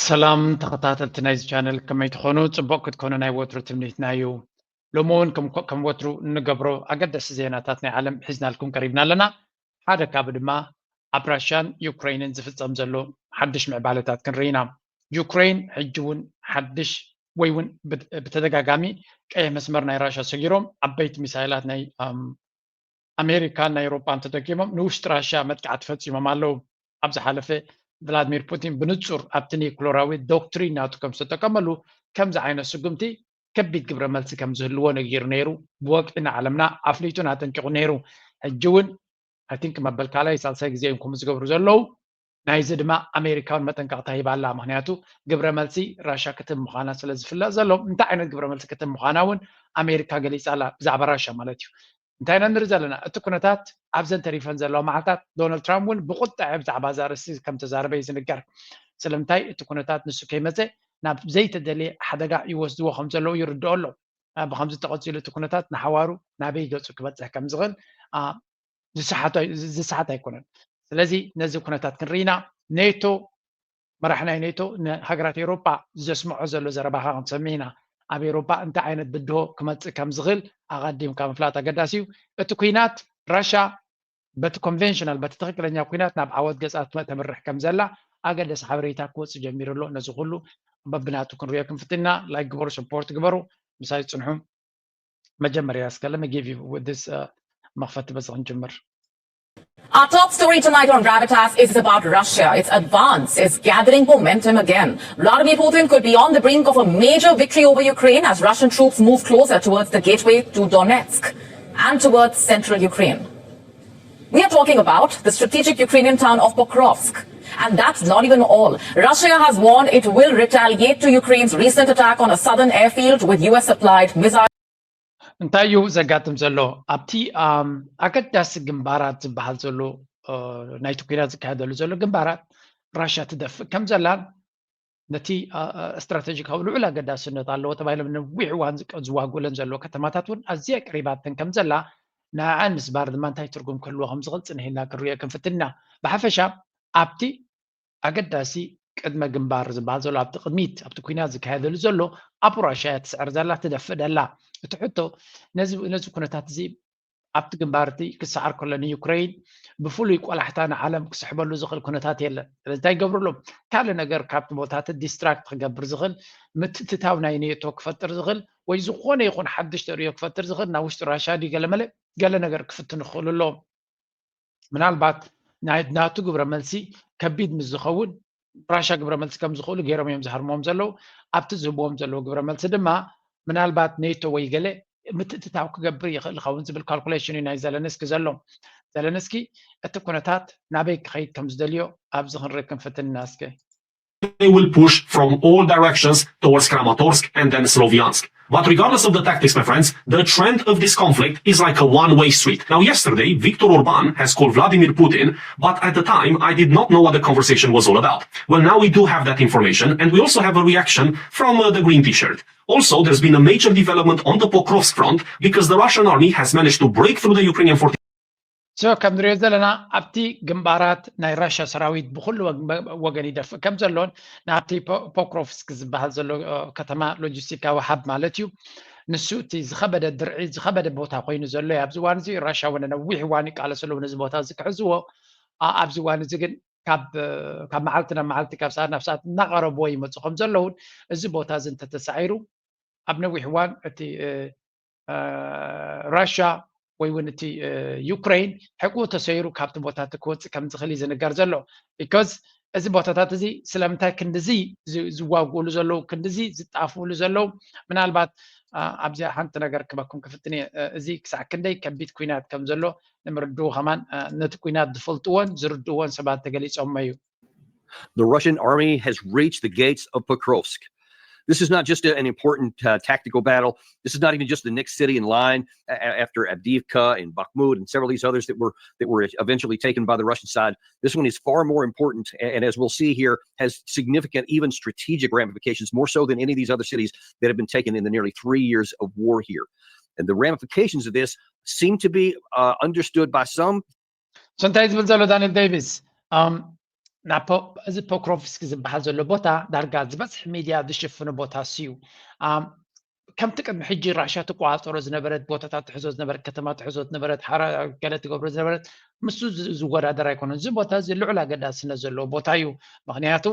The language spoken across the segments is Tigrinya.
ሰላም ተኸታተልቲ ናይዚ ቻነል፣ ከመይ ትኾኑ? ጽቡቕ ክትኮኑ ናይ ወትሩ ትምኒትና እዩ። ሎሚ እውን ከም፣ ከም ወትሩ እንገብሮ ኣገደስቲ ዜናታት ናይ ዓለም ሒዝናልኩም ቀሪብና ኣለና። ሓደ ካብ ድማ ኣብ ራሽያን ዩክሬንን ዝፍጸም ዘሎ ሓድሽ ምዕባለታት ክንርኢ ኢና። ዩክሬን ሕጂ እውን ሓድሽ ወይ እውን ብት-፣ ብተደጋጋሚ ቀይሕ መስመር ናይ ራሽያ ሰጊሮም ዓበይቲ ሚሳይላት ናይ፣ ኣም፣ ኣሜሪካን ናይ ኤውሮጳን ተጠቂሞም ንውሽጢ ራሽያ መጥቃዕቲ ፈጺሞም ኣለዉ። ኣብ ዝሓለፈ ቭላድሚር ፑቲን ብንጹር ኣብቲ ኒኩለራዊ ዶክትሪን ናቱ ከም ዝተጠቀመሉ፣ ከምዚ ዓይነት ስጉምቲ ከቢድ ግብረ መልሲ ከም ዝህልዎ ነጊሩ ነይሩ። ብወግዒ ንዓለምና ኣፍሊጡን ኣጠንቂቑ ነይሩ። ሕጂ እውን ኣይ ቲንክ መበል ካልኣይ ሳልሳይ ግዜ እዮም ከምኡ ዝገብሩ ዘለዉ። ናይዚ ድማ ኣሜሪካ እውን መጠንቀቕታ ሂባ ኣላ። ምኽንያቱ ግብረ መልሲ ራሻ ክትህብ ምዃና ስለ ዝፍለጥ ዘሎ፣ እንታይ ዓይነት ግብረ መልሲ ክትህብ ምዃና እውን ኣሜሪካ ገሊጻ ኣላ፣ ብዛዕባ ራሻ ማለት እዩ። እንታይ ኢና ንርኢ ዘለና? እቲ ኩነታት ኣብዘን ተሪፈን ዘለዋ መዓልታት ዶናልድ ትራምፕ እውን ብቁጥዐ ብዛዕባ እዛ ኣርእስቲ ከም ተዛረበ እዩ ዝንገር። ስለምንታይ እቲ ኩነታት ንሱ ከይመፀ ናብ ዘይተደልየ ሓደጋ ይወስድዎ ከም ዘለዉ ይርድኦ ኣሎ። አ፣ ብኸምዚ ተቐፂሉ እቲ ኩነታት ንሓዋሩ ናበይ ገፁ ክበፅሕ ከም ዝኽእል፣ አ፣ ዝሰሓቶ ኣይ-፣ ዝሰሓት ኣይኮነን። ስለዚ ነዚ ኩነታት ክንርኢ ኢና። ኔቶ፣ መራሒ ናይ ኔቶ ንሃገራት ኤውሮጳ ዘስምዖ ዘሎ ዘረባ ከዓ ክንሰምዕ ኢና። ኣብ ኤውሮጳ እንታይ ዓይነት ብድሆ ክመጽእ ከም ዝኽእል ኣቐዲምካ ምፍላጥ ኣገዳሲ እዩ። እቲ ኲናት ራሻ በቲ ኮንቨንሽናል፣ በቲ ትኽክለኛ ኲናት ናብ ዓወት ገጻ ትመ-፣ ተምርሕ ከም ዘላ ኣገደሲ ሓበሬታ ክወጽእ ጀሚሩ ኣሎ። ነዚ ኩሉ በብናቱ ክንሪኦ ክንፍትን ኢና። ላይክ ግበሩ፣ ሰፖርት ግበሩ፣ ምሳይ ጽንሑ። መጀመርያ እስከ let me give you with this, uh, መኽፈቲ በዚ ክንጅምር። Our top story tonight on Gravitas is about Russia. Its advance is gathering momentum again. Vladimir Putin could be on the brink of a major victory over Ukraine as Russian troops move closer towards the gateway to Donetsk and towards central Ukraine. We are talking about the strategic Ukrainian town of Pokrovsk. And that's not even all. Russia has warned it will retaliate to Ukraine's recent attack on a southern airfield with U S supplied missiles. እንታይ እዩ ዘጋጥም ዘሎ? ኣብቲ፣ ኣም፣ ኣገዳሲ ግንባራት ዝበሃል ዘሎ፣ እ፣ ናይቲ ኲናት ዝካየደሉ ዘሎ ግንባራት ራሽያ ትደፍእ ከም ዘላን ነቲ፣ እ፣ እ፣ ስትራቴጂካዊ ልዑል ኣገዳስነት ኣለዎ ተባሂሎም ነዊሕ እዋን ዝቀ-፣ ዝዋግኡለን ዘለዎ ከተማታት እውን ኣዝያ ቀሪባተን ከም ዘላ ንዕኣን ምስባር ድማ እንታይ ትርጉም ክህልዎ ከም ዝኽእል ጽንሕ ኢልና ክንሪኦ ክንፍትን ኢና። ብሓፈሻ ኣብቲ ኣገዳሲ ቅድመ ግንባር ዝበሃል ዘሎ ኣብቲ ቅድሚት ኣብቲ ኲናት ዝካየደሉ ዘሎ ኣብ ራሽያ እያ ትስዕር ዘላ ትደፍእ ደላ። እቲ ሕቶ ነዚ ነዚ ኩነታት እዚ ኣብቲ ግንባር እቲ ክሰዓር ከሎ ንዩክረይን ብፍሉይ ቆላሕታ ንዓለም ክስሕበሉ ዝኽእል ኩነታት የለን። ስለዚ እንታይ ይገብሩ ኣለዉ? ካልእ ነገር ካብቲ ቦታቲ ዲስትራክት ክገብር ዝኽእል ምትእትታው ናይ ኔቶ ክፈጥር ዝኽእል ወይ ዝኾነ ይኹን ሓድሽ ተርእዮ ክፈጥር ዝኽእል ናብ ውሽጢ ራሽያ ድዩ ገለመለ ገለ ነገር ክፍትኑ ክኽእሉ ኣለዎም። ምናልባት ናይ ናቱ ግብረ መልሲ ከቢድ ምስ ዝኸውን ራሻ ግብረ መልሲ ከም ዝኽእሉ ገይሮም እዮም ዝሃርምዎም ዘለዉ። ኣብቲ ዝህብዎም ዘለዉ ግብረ መልሲ ድማ ምናልባት ኔቶ ወይ ገለ ምትእትታው ክገብር ይኽእል ይኸውን ዝብል ካልኩሌሽን እዩ ናይ ዘለንስኪ ዘሎ። ዘለንስኪ እቲ ኩነታት ናበይ ክኸይድ ከም ዝደልዮ ኣብዚ ክንርኢ ክንፍትን ኢና እስከ። They will push from all directions towards Kramatorsk and then Sloviansk. But regardless of the tactics, my friends, the trend of this conflict is like a one-way street. Now, yesterday, Viktor Orban has called Vladimir Putin, but at the time, I did not know what the conversation was all about. Well, now we do have that information, and we also have a reaction from, uh, the green t-shirt. Also, there's been a major development on the Pokrovsk front because the Russian army has managed to break through the Ukrainian fortifications. So ከም ንሪኦ ዘለና ኣብቲ ግንባራት ናይ ራሽያ ሰራዊት ብኩሉ ወግ-፣ ወገን ይደፍእ ከም ዘሎን ናብቲ ፖ-፣ ፖክሮቭስክ ዝበሃል ዘሎ፣ እ፣ ከተማ ሎጂስቲካዊ ሃብ ማለት እዩ። ንሱ እቲ ዝኸበደ ድርዒ ዝኸበደ ቦታ ኮይኑ ዘሎ እዩ። ኣብዚ እዋን እዚ ራሽያ እውን ነዊሕ እዋን ይቃለሱ ኣለዉ ነዚ ቦታ እዚ ክሕዝዎ። ኣ-፣ ኣብዚ እዋን እዚ ግን ካብ፣ ካብ መዓልቲ ናብ መዓልቲ ካብ ሰዓት ናብ ሰዓት እናቐረብዎ ይመፁ ከም ዘለውን እዚ ቦታ እዚ እንተተሳዒሩ ኣብ ነዊሕ እዋን እቲ፣ እ፣ እ፣ ራሽያ ወይ እውን እቲ፣ እ፣ ዩክሬን ሕቁ ተሰይሩ ካብቲ ቦታ እቲ ክወፅእ ከም ዝኽእል እዩ ዝንገር ዘሎ። ቢኮዝ እዚ ቦታታት እዚ ስለምንታይ ክንድዚ ዝ-፣ ዝዋግኡሉ ዘለዉ፣ ክንድዚ ዝጣፍኡሉ ዘለዉ፣ ምናልባት፣ እ፣ ኣብዚኣ ሓንቲ ነገር ክበኩም ክፍትን እየ። እ፣ እዚ ክሳዕ ክንደይ ከቢድ ኲናት ከም ዘሎ ንምርድኡ ከማን፣ እ፣ ነቲ ኲናት ዝፈልጥዎን ዝርድእዎን ሰባት ተገሊጾሞ እዩ። The Russian army has reached the gates of Pokrovsk. This is not just a- an important, uh, tactical battle. This is not even just the next city in line a- a- after Avdiivka and Bakhmut and several of these others that were that were eventually taken by the Russian side. This one is far more important, a- and as we'll see here, has significant, even strategic ramifications, more so than any of these other cities that have been taken in the nearly three years of war here. And the ramifications of this seem to be, uh, understood by some. So እንታይ ዝብል ዘሎ ዳንኤል ዴቪስ? ኣም፣ እዚ ፖክሮቭስኪ ዝበሃል ዘሎ ቦታ ዳርጋ ዝበፅሕ ሚድያ ዝሽፍኑ ቦታ ስዩ። ከምቲ ቅድሚ ሕጂ ራሻ ትቆፃፀሮ ዝነበረት፣ ቦታታት ትሕዞ ዝነበረት፣ ከተማ ትሕዞ ዝነበረት፣ ሓራ ገለ ትገብሮ ዝነበረት፣ ምስ ዝወዳደር ኣይኮነን። እዚ ቦታ እዚ ልዑል ኣገዳስነት ዘለዎ ቦታ እዩ። ምክንያቱ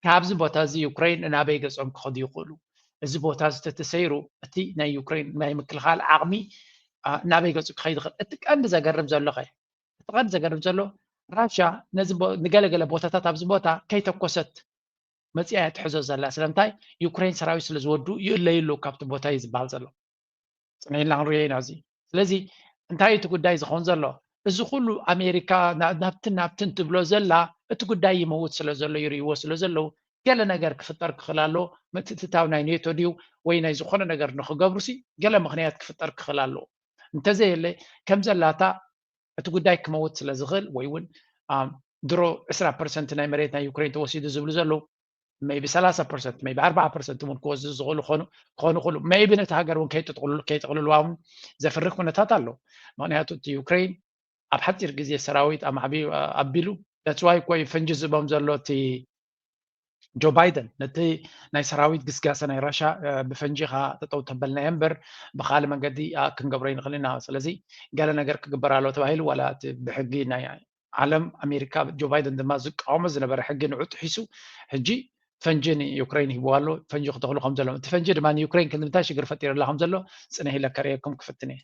ካብዚ ቦታ እዚ ዩክሬን ናበይ ገጾም ክኸዱ ይኽእሉ? እዚ ቦታ እዚ ተተሰይሩ እቲ ናይ ዩክሬን ናይ ምክልኻል ዓቕሚ ናበይ ገጹ ክኸይድ ይኽእል? እቲ ቀንዲ ዘገርም ዘሎ ኸ እቲ ቀንዲ ዘገርም ዘሎ ራሻ ነዚ ንገለገለ ቦታታት ኣብዚ ቦታ ከይተኮሰት መፅያ እያ ትሕዞ ዘላ። ስለምንታይ? ዩክሬን ሰራዊት ስለ ዝወዱ ይእለዩ ኣለዉ ካብቲ ቦታ እዩ ዝበሃል ዘሎ። ፅንሒልና ክንሪኦ ኢና እዚ። ስለዚ እንታይ እቲ ጉዳይ ዝኸውን ዘሎ? እዚ ኩሉ ኣሜሪካ ናብትን ናብትን ትብሎ ዘላ እቲ ጉዳይ ይመውት ስለ ዘሎ ይርእይዎ ስለ ዘለዉ ገለ ነገር ክፍጠር ክኽእል ኣሎ። ምትእትታው ናይ ኔቶ ድዩ ወይ ናይ ዝኾነ ነገር ንክገብሩሲ ገለ ምክንያት ክፍጠር ክኽእል ኣለዎ። እንተዘየለ ከም ዘላታ እቲ ጉዳይ ክመውት ስለ ዝኽእል ወይ እውን ድሮ ዕስራ ፐርሰንት ናይ መሬት ናይ ዩክሬን ተወሲዱ ዝብሉ ዘለዉ maybe ሰላሳ ፐርሰንት maybe ኣርባዓ ፐርሰንት እውን ክወስዱ ዝኽእሉ ክኾኑ ክኾኑ ይኽእሉ። Maybe ነቲ ሃገር እውን ከይጥቕልልዋ እውን ዘፍርህ ኩነታት ኣሎ። ምክንያቱ እቲ ዩክሬን ኣብ ሓፂር ግዜ ሰራዊት ኣማዕቢ ኣቢሉ that's why እኮ እዩ ፈንጂ ዝህቦም ዘሎ እቲ ጆ ባይደን ነቲ ናይ ሰራዊት ግስጋሰ ናይ ራሻ ብፈንጂ ኻ ጠጠው ተበልና እምበር ብካልእ መንገዲ ክንገብሮ ይንኽእል ኢና። ስለዚ ገለ ነገር ክግበር ኣሎ ተባሂሉ ዋላ እቲ ብሕጊ ናይ ዓለም ኣሜሪካ ጆ ባይደን ድማ ዝቃወሞ ዝነበረ ሕጊ ንዑ ጥሒሱ ሕጂ ፈንጂ ንዩክሬን ሂብዋ ኣሎ። ፈንጂ ክተኽሉ ከም ዘለዎም እቲ ፈንጂ ድማ ንዩክሬን ክንምንታይ ሽግር ፈጢርላ ከም ዘሎ ፅንሕ ኢለ ከርእየኩም ክፍትን እየ።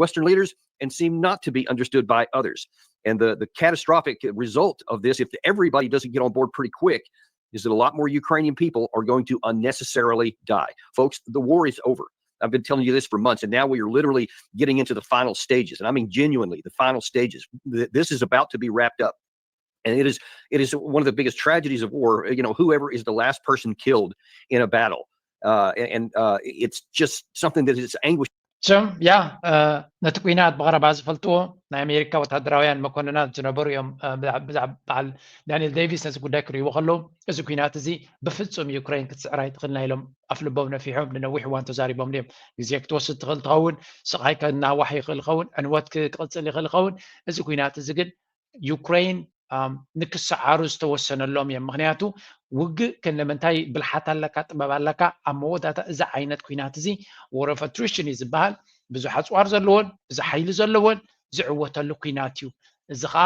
Western leaders and seem not to be understood by others. And the, the catastrophic result of this, if everybody doesn't get on board pretty quick, is that a lot more Ukrainian people are going to unnecessarily die. Folks, the war is over. I've been telling you this for months, and now we are literally getting into the final stages. And I mean, genuinely, the final stages. This is about to be wrapped up. And it is it is one of the biggest tragedies of war. You know, whoever is the last person killed in a battle, uh, and uh, it's just something that is anguish. ም ያ ነቲ ኩናት ብቐረባ ዝፈልጥዎ ናይ ኣሜሪካ ወታደራውያን መኮንናት ዝነበሩ እዮም። በዓል ዳንኤል ዴቪስ ነዚ ጉዳይ ክርእይዎ ከለዉ እዚ ኩናት እዚ ብፍጹም ዩክሬን ክትስዕር ኣይትኽእልና ኢሎም ኣፍልቦም ነፊሖም ንነዊሕ እዋን ተዛሪቦም እዮም። ግዜ ክትወስድ ትኽእል ትኸውን፣ ስቓይ ከናዋሕ ይኽእል ይኸውን፣ ዕንወት ክቕፅል ይኽእል ይኸውን። እዚ ኩናት እዚ ግን ዩክሬን ንክሰዓሩ ዝተወሰነሎም እዮም። ምክንያቱ ውግእ ክንምንታይ ብልሓት ኣለካ፣ ጥበብ ኣለካ፣ ኣብ መወዳእታ እዚ ዓይነት ኩናት እዚ war of attrition እዩ ዝበሃል። ብዙሕ ኣፅዋር ዘለዎን ብዙሕ ሓይሊ ዘለዎን ዝዕወተሉ ኩናት እዩ። እዚ ከዓ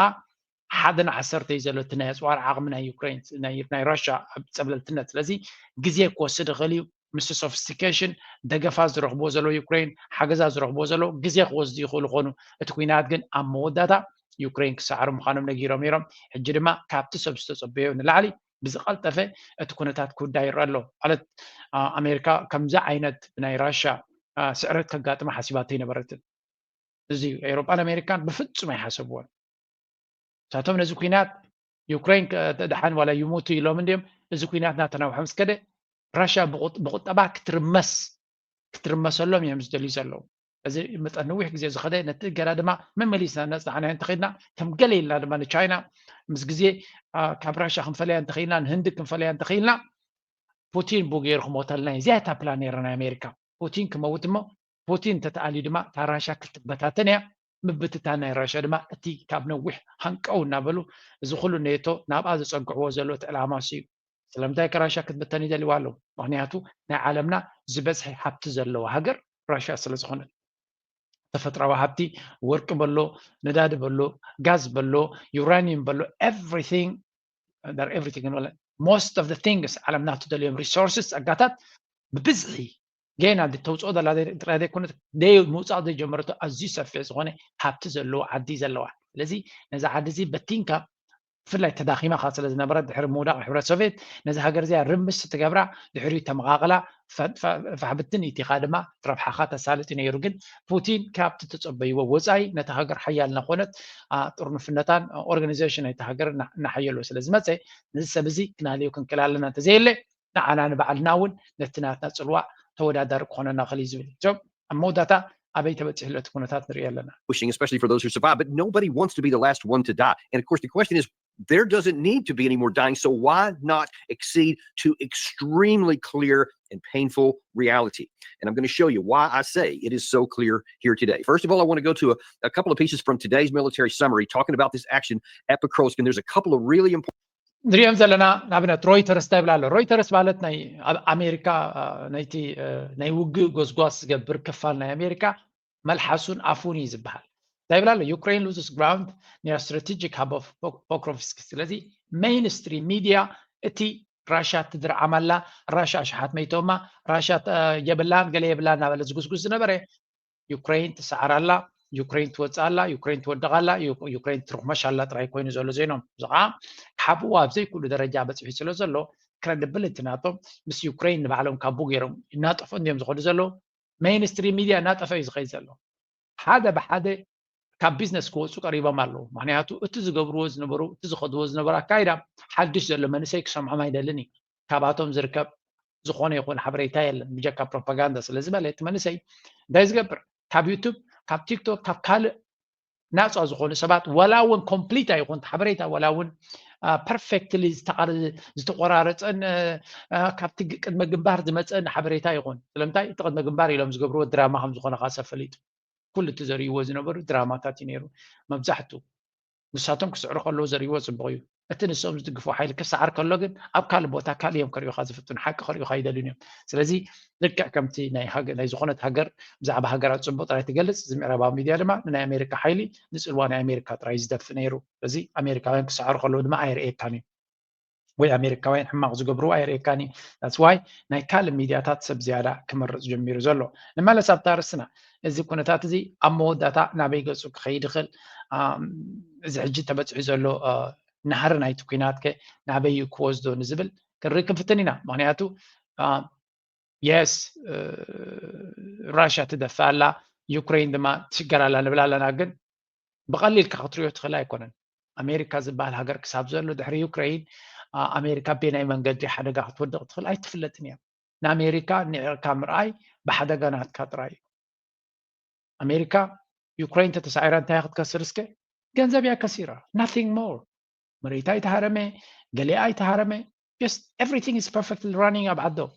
ሓደ ንዓሰርተ እዩ ዘሎ እቲ ናይ ኣፅዋር ዓቕሚ ናይ ዩክሬን ናይ ራሻ ኣብ ፀብለልትነት። ስለዚ ግዜ ክወስድ ይኽእል እዩ። ምስ sophistication ደገፋ ዝረኽብዎ ዘለዉ ዩክሬን ሓገዛ ዝረኽብዎ ዘለዉ ግዜ ክወስዱ ይኽእሉ ይኾኑ። እቲ ኩናት ግን ኣብ መወዳእታ ዩክሬን ክሰዓሩ ምዃኖም ነጊሮም ነይሮም። ሕጂ ድማ ካብቲ ሰብ ዝተጸበዮ ንላዕሊ ብዝቐልጠፈ እቲ ኩነታት ክውዳእ ይረአ ኣሎ። ማለት ኣሜሪካ ከምዚ ዓይነት ብናይ ራሻ ስዕረት ከጋጥማ ሓሲባቶ ኣይነበረትን። እዚ ኤውሮጳን ኣሜሪካን ብፍጹም ኣይሓሰብዎን። ንሳቶም ነዚ ኩናት ዩክሬን ደሓን ዋላ ይሙቱ ኢሎም እንድዮም። እዚ ኩናት እናተናውሐ ምስ ከደ ራሽያ ብቁጠባ ክትርመስ ክትርመሰሎም እዮም ዝደልዩ ዘለዉ። እዚ መጠን ነዊሕ ግዜ ዝኸደ ነቲ እገዳ ድማ መመሊስና ነፅናዕናዮ እንተኸድና ከም ገለ ኢልና ድማ ንቻይና ምስ ግዜ ካብ ራሽያ ክንፈለያ እንተኸኢልና ንህንዲ ክንፈለያ እንተኸኢልና ፑቲን ብኡ ገይሩ ክሞተልና እዩ። እዚኣ እታ ፕላን ነይራ ናይ ኣሜሪካ። ፑቲን ክመውት እሞ ፑቲን እንተተኣልዩ ድማ እታ ራሽያ ክትበታተን እያ። ምብትታን ናይ ራሽያ ድማ እቲ ካብ ነዊሕ ሃንቀው እናበሉ እዚ ኩሉ ኔቶ ናብኣ ዘፀግዕዎ ዘሎ እቲ ዕላማ እሱ እዩ። ስለምንታይ ከ ራሽያ ክትብተን ይደልዋ ኣለዉ? ምክንያቱ ናይ ዓለምና ዝበዝሐ ሃብቲ ዘለዋ ሃገር ራሽያ ስለ ዝኾነት ተፈጥራዊ ሃብቲ ወርቂ በሎ፣ ነዳዲ በሎ፣ ጋዝ በሎ፣ ዩራኒየም በሎ everything everything most of the things ዓለምና ትደልዮም resources ጸጋታት ብብዝሒ ገና ተውፅኦ ዘላ ጥራይ ዘይኮነት ደይ ምውፃእ ዘይጀመረቶ ኣዝዩ ሰፊሕ ዝኾነ ሃብቲ ዘለዎ ዓዲ ዘለዋ። ስለዚ ነዚ ዓዲ እዚ በቲንካ ብፍላይ ተዳኺማ ከ ስለ ዝነበረት ድሕሪ ምውዳቕ ሕብረት ሶቪየት ነዚ ሃገር እዚኣ ርምስ ትገብራ ድሕሪኡ ተመቓቕላ ፋሕብትን ኢቲኻ ድማ ረብሓኻ ተሳልጥ እዩ ነይሩ። ግን ፑቲን ካብቲ ተጸበይዎ ወጻኢ ነታ ሃገር ሓያል እናኾነት ጥርኑፍነታን organization ናይቲ ሃገር እናሓየሎ ስለ ዝመጸ ነዚ ሰብ እዚ ክናልዮ ክንክእል ኣለና እንተዘየለ ንዓና ንባዕልና እውን ነቲ ናትና ጽልዋ ተወዳዳሪ ክኾነና ክእል እዩ ዝብል እቶም ኣብ መወዳእታ ኣበይ ተበፂሑ ኣሎ እቲ ኩነታት ንሪኦ ኣለና። Pushing, especially for those who survive, but nobody wants to be the last one to die. And of course, the question is, there doesn't need to be any more dying, so why not accede to extremely clear and painful reality? And I'm going to show you why I say it is so clear here today. First of all, I want to go to a, a couple of pieces from today's military summary talking about this action at Pokrovsk, and there's a couple of really important ንሪኦም ዘለና ንኣብነት ሮይተርስ እንታይ ይብላ ኣሎ? ሮይተርስ ማለት ናይ ኣብ ኣሜሪካ ናይቲ ናይ ውግእ ጎስጓስ ዝገብር ክፋል ናይ ኣሜሪካ መልሓሱን ኣፉን እዩ ዝበሃል። እንታይ ይብላ ኣሎ? Ukraine loses ground near strategic hub of Pokrovsk። ስለዚ ሜይንስትሪም ሚድያ እቲ ራሻ ትድርዓም ኣላ፣ ራሻ ኣሽሓት መይቶማ፣ ራሻ የብላን ገለ የብላን እናበለ ዝጉስጉስ ዝነበረ ዩክሬን ትሰዓር ኣላ፣ ዩክሬን ትወፅእ ኣላ፣ ዩክሬን ትወድቕ ኣላ፣ ዩክሬን ትርኽመሽ ኣላ ጥራይ ኮይኑ ዘሎ ዜኖም። እዚ ከዓ ክሓብኡ ኣብ ዘይክእሉ ደረጃ በፂሑ ስለ ዘሎ ክረድብልቲ ናቶም ምስ ዩክሬን ንባዕሎም ካቡ ገይሮም እናጠፍኡ እንዲዮም ዝኸዱ ዘለዉ። ሜይንስትሪም ሚድያ እናጠፈ እዩ ዝኸይድ ዘሎ። ሓደ ብሓደ ካብ ቢዝነስ ክወፁ ቀሪቦም ኣለዉ። ምክንያቱ እቲ ዝገብርዎ ዝነበሩ እቲ ዝኸድዎ ዝነበሩ ኣካይዳ ሓድሽ ዘሎ መንእሰይ ክሰምዖም ኣይደልን እዩ። ካብኣቶም ዝርከብ ዝኾነ ይኹን ሓበሬታ የለን ብጀካ ፕሮፓጋንዳ ስለ ዝበለ እቲ መንእሰይ እንታይ ዝገብር ካብ ዩቱብ ካብ ቲክቶክ ካብ ካልእ ናፃ ዝኾኑ ሰባት ዋላ እውን ኮምፕሊት ኣይኹን ሓበሬታ ዋላ እውን ፐርፌክትሊ ዝተቆራረፀን ካብቲ ቅድመ ግንባር ዝመፀን ሓበሬታ ይኹን ስለምንታይ እቲ ቅድመ ግንባር ኢሎም ዝገብርዎ ድራማ ከም ዝኾነ ካሰብ ፈሊጡ ኩሉ እቲ ዘርእይዎ ዝነበሩ ድራማታት እዩ ነይሩ መብዛሕቱ ንሳቶም ክስዕሩ ከለዉ ዘርእይዎ ፅቡቅ እዩ እቲ ንሶም ዝድግፎ ሓይሊ ክሰዓር ከሎ ግን ኣብ ካልእ ቦታ ካልእ እዮም ከርእዩካ ዝፍትኑ ሓቂ ከርእዩካ ይደልዩን እዮም ስለዚ ልክዕ ከምቲ ናይ ዝኾነት ሃገር ብዛዕባ ሃገራት ፅቡቅ ጥራይ ትገልፅ እዚ ምዕራባዊ ሚድያ ድማ ንናይ ኣሜሪካ ሓይሊ ንፅልዋ ናይ ኣሜሪካ ጥራይ ዝደፍእ ነይሩ እዚ ኣሜሪካውያን ክሰዓሩ ከለዉ ድማ ኣይርእየካን እዩ ወይ ኣሜሪካውያን ሕማቕ ዝገብርዎ ኣይርእየካን እዩ that's why ናይ ካልእ ሚድያታት ሰብ ዝያዳ ክመርፅ ጀሚሩ ዘሎ ንመለስ ኣብታ ርስና እዚ ኩነታት እዚ ኣብ መወዳእታ ናበይ ገፁ ክኸይድ ይኽእል እዚ ሕጂ ተበፂሑ ዘሎ ናህሪ ናይቲ ኩናት ከ ናበይ ክወስዶ ንዝብል ክንርኢ ክንፍትን ኢና ምክንያቱ የስ ራሽያ ትደፍእ ኣላ ዩክሬን ድማ ትሽገር ኣላ ንብል ኣለና ግን ብቐሊልካ ክትሪኦ ትኽእል ኣይኮነን ኣሜሪካ ዝበሃል ሃገር ክሳብ ዘሎ ድሕሪ ዩክሬን ኣሜሪካ ቤናይ መንገዲ ሓደጋ ክትወድቕ ትኽእል ኣይትፍለጥን እያ ንኣሜሪካ ንዕቕካ ምርኣይ ብሓደጋ ናትካ ጥራይ እዩ ኣሜሪካ ዩክሬን ተተሳዒራ እንታይ ክትከስር እስከ ገንዘብ እያ ከሲራ nothing more መሬታ ኣይተሃረመ ገሊኣ ኣይተሃረመ just everything is perfectly running ኣብ ዓዶም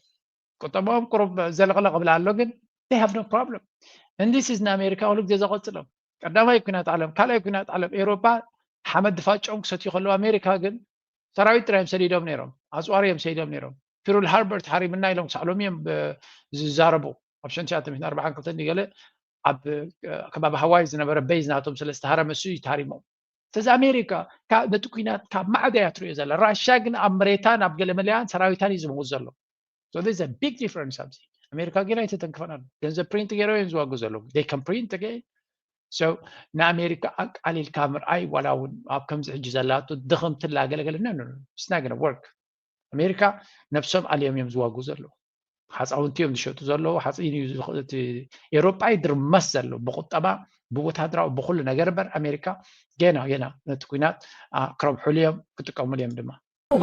ቁጠባኦም ቁሩብ ዘለቕለቕ ብላ ኣሎ ግን they have no problem and this is ንኣሜሪካ ኩሉ ግዜ ዘቐፅሎም ቀዳማይ ኩናት ዓለም ካልኣይ ኩናት ዓለም ኤውሮፓ ሓመድ ድፋጮም ክሰትዩ ከለዉ ኣሜሪካ ግን ሰራዊት ጥራይ እዮም ሰዲዶም ነይሮም ኣፅዋር እዮም ሰዲዶም ነይሮም ፒርል ሃርበር ተሃሪምና ኢሎም ክሳዕ ሎሚ እዮም ዝዛረቡ ኣብ ሸንቲኣተ ሚእትን ኣርባዓን ክልተን ገለ ኣብ ከባቢ ሃዋይ ዝነበረ ቤዝ ናቶም ስለ ዝተሃረመ እሱ እዩ ተሃሪሞም ስለዚ ኣሜሪካ ነቲ ኩናት ካብ ማዕዶ እያ ትሪኦ ዘላ ራሻ ግን ኣብ መሬታን ኣብ ገለ መለያን ሰራዊታን እዩ ዝመውት ዘሎ so there's a big difference ኣብዚ ኣሜሪካ ግን ኣይተተንክፈን ኣሎ ገንዘብ ፕሪንት ገይሮ እዮም ዝዋጉ ዘለዉ they can print again so ንኣሜሪካ ኣቃሊልካ ምርኣይ ዋላ እውን ኣብ ከምዚ ሕጂ ዘላቶ ድኽምትላ ገለገለ it's not gonna work ኣሜሪካ ነብሶም ኣልዮም እዮም ዝዋጉ ዘለዉ ሓፃውንቲ እዮም ዝሸጡ ዘለዉ ሓፂን እዩ ኤውሮጳ ይድርመስ ዘሎ ብቁጠባ ብወታደራዊ ብኩሉ ነገር እምበር ኣሜሪካ ገና ገና ነቲ ኩናት ክረብሑሉ እዮም ክጥቀሙሉ እዮም ድማ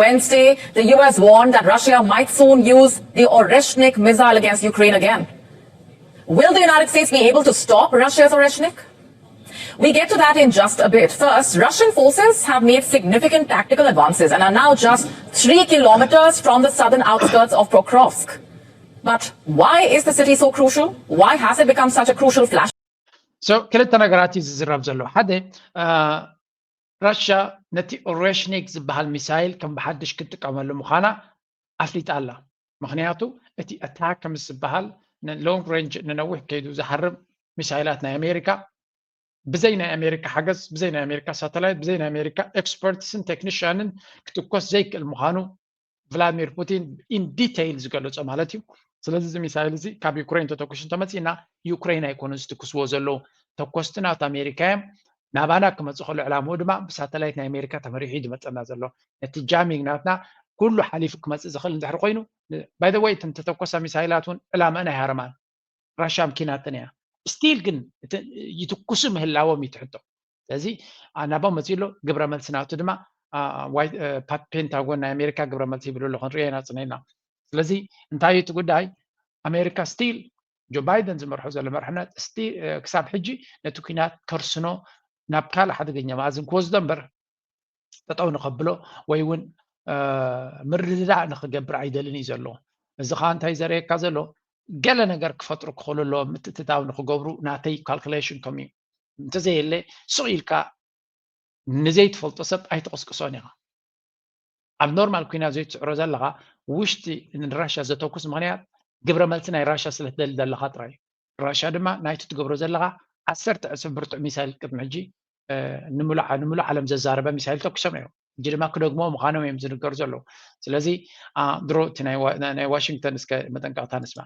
Wednesday, the U S warned that Russia might soon use the Oreshnik missile against Ukraine again. Will the United States be able to stop Russia's Oreshnik? We get to that in just a bit. First, Russian forces have made significant tactical advances and are now just three kilometers from the southern outskirts of Pokrovsk. But why is the city so crucial? Why has it become such a crucial flash? So ክልተ ነገራት እዩ ዝዝረብ ዘሎ ሓደ ራሽያ ነቲ ኦሬሽኒክ ዝበሃል ሚሳይል ከም ብሓድሽ ክትጥቀመሉ ምዃና ኣፍሊጣ ኣላ ምክንያቱ እቲ ኣታክ ምስ ዝበሃል ሎንግ ሬንጅ ንነዊሕ ከይዱ ዝሃርም ሚሳይላት ናይ ኣሜሪካ ብዘይ ናይ ኣሜሪካ ሓገዝ ብዘይ ናይ ኣሜሪካ ሳተላይት ብዘይ ናይ ኣሜሪካ ኤክስፐርትስን ቴክኒሽያንን ክትኮስ ዘይክእል ምዃኑ ቭላድሚር ፑቲን ኢን ዲቴይል ዝገለፆ ማለት እዩ ስለዚ እዚ ሚሳይል እዚ ካብ ዩክሬን ተተኩሱ እንተመፂና ዩክሬን ኣይኮኑን ዝትኩስዎ ዘለዉ ተኮስቲ ናት ኣሜሪካ እዮም ናባና ክመፅእ ከሎ ዕላምኡ ድማ ብሳተላይት ናይ ኣሜሪካ ተመሪሑ እዩ ዝመፀና ዘሎ ነቲ ጃሚንግ ናትና ኩሉ ሓሊፉ ክመፅእ ዝኽእል እንድሕር ኮይኑ ባይ ወይ እተን ተተኮሳ ሚሳይላት እውን ዕላመአን ኣይሃረማን ራሻ ምኪናተን እያ ስቲል ግን ይትኩሱ ምህላዎም ይትሕቶ ስለዚ ናባም መፅኡ ኣሎ ግብረ መልሲ ናቱ ድማ ፔንታጎን ናይ ኣሜሪካ ግብረ መልሲ ይብሉ ኣሎ ክንሪኦ ኢና ፅነና ስለዚ እንታይ እቲ ጉዳይ ኣሜሪካ ስቲል ጆ ባይደን ዝመርሖ ዘሎ መርሕነት ክሳብ ሕጂ ነቲ ኩናት ከርስኖ ናብ ካልእ ሓደገኛ መኣዝን ክወስዶ እምበር ጠጠው ንኸብሎ ወይ እውን ምርድዳእ ንኽገብር ኣይደልን እዩ ዘሎ እዚ ከዓ እንታይ ዘርእየካ ዘሎ ገለ ነገር ክፈጥሩ ክኽእሉ ኣለዎም ምትእትታው ንኽገብሩ ናተይ ካልኩሌሽን ከም እዩ እንተዘየለ ስቕ ኢልካ ንዘይትፈልጦ ሰብ ኣይትቕስቅሶን ኢኻ ኣብ ኖርማል ኩናት ዘይትስዕሮ ዘለኻ ውሽጢ ንራሻ ዘተኩስ ምኽንያት ግብረ መልሲ ናይ ራሻ ስለ ትደሊ ዘለኻ ጥራይ እዩ። ራሻ ድማ ናይቲ ትገብሮ ዘለኻ ዓሰርተ ዕፅፊ ብርቱዕ ሚሳይል ቅድሚ ሕጂ ንምሉእ ዓለም ዘዛረበ ሚሳይል ተኩሶም እዮም። ሕጂ ድማ ክደግሞ ምዃኖም እዮም ዝንገሩ ዘለዉ። ስለዚ ድሮ እቲ ናይ ዋሽንግተን እስከ መጠንቀቕታ ንስማ።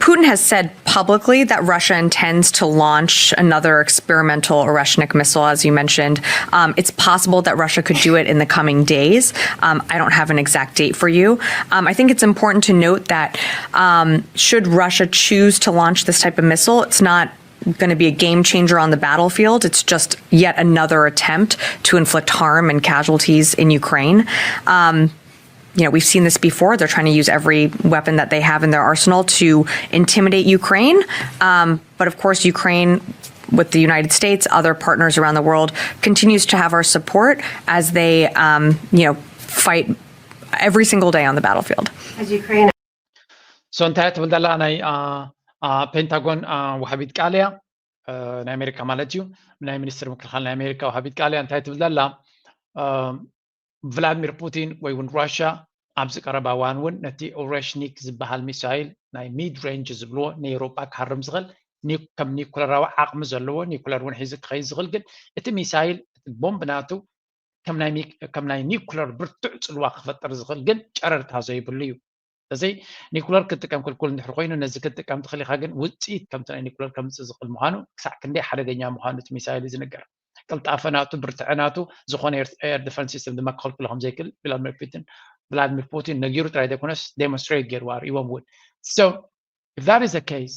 Putin has said publicly that Russia intends to launch another experimental Oreshnik missile, as you mentioned. Um, it's possible that Russia could do it in the coming days. Um, I don't have an exact date for you. Um, I think it's important to note that um, should Russia choose to launch this type of missile, it's not going to be a game changer on the battlefield. It's just yet another attempt to inflict harm and casualties in Ukraine. Um, you know, we've seen this before. They're trying to use every weapon that they have in their arsenal to intimidate Ukraine. Um, but of course, Ukraine, with the United States, other partners around the world, continues to have our support as they, um, you know, fight every single day on the battlefield. As Ukraine so እንታይ ትብል ዘላ ናይ ፔንታጎን ወሃቢት ቃል እያ፣ ናይ ኣሜሪካ ማለት እዩ። ናይ ሚኒስትር ምክልኻል ናይ ኣሜሪካ ወሃቢት ቃል እያ። እንታይ ትብል ዘላ፣ ቭላድሚር ፑቲን ወይ እውን ራሽያ ኣብዚ ቀረባ እዋን እውን ነቲ ኦሬሽኒክ ዝበሃል ሚሳይል ናይ ሚድ ሬንጅ ዝብልዎ ንኤውሮጳ ክሃርም ዝኽእል ከም ኒኩለራዊ ዓቕሚ ዘለዎ፣ ኒኩለር እውን ሒዙ ክኸይድ ዝኽእል፣ ግን እቲ ሚሳይል እቲ ቦምብ ናቱ ከም ናይ ኒኩለር ብርቱዕ ፅልዋ ክፈጥር ዝኽእል ግን ጨረርታ ዘይብሉ እዩ። እዚ ኒኩለር ክትጥቀም ክልኩል እንድሕር ኮይኑ ነዚ ክትጥቀም ትኽእል ኢኻ፣ ግን ውፅኢት ከምቲ ናይ ኒኩለር ከምፅእ ዝኽእል ምዃኑ ክሳዕ ክንደይ ሓደገኛ ምዃኑ እቲ ሚሳይል እዩ ዝንገር። ቅልጣፈ ናቱ፣ ብርትዐ ናቱ ዝኾነ ኤር ዲፈንስ ሲስተም ድማ ክኸልክሎ ከም ዘይክእል ቭላድሚር ፑቲን ቭላድሚር ፑቲን ነጊሩ ጥራይ ዘይኮነስ ዴሞንስትሬት ገይርዋ ኣርእዎም እውን። So if that is the case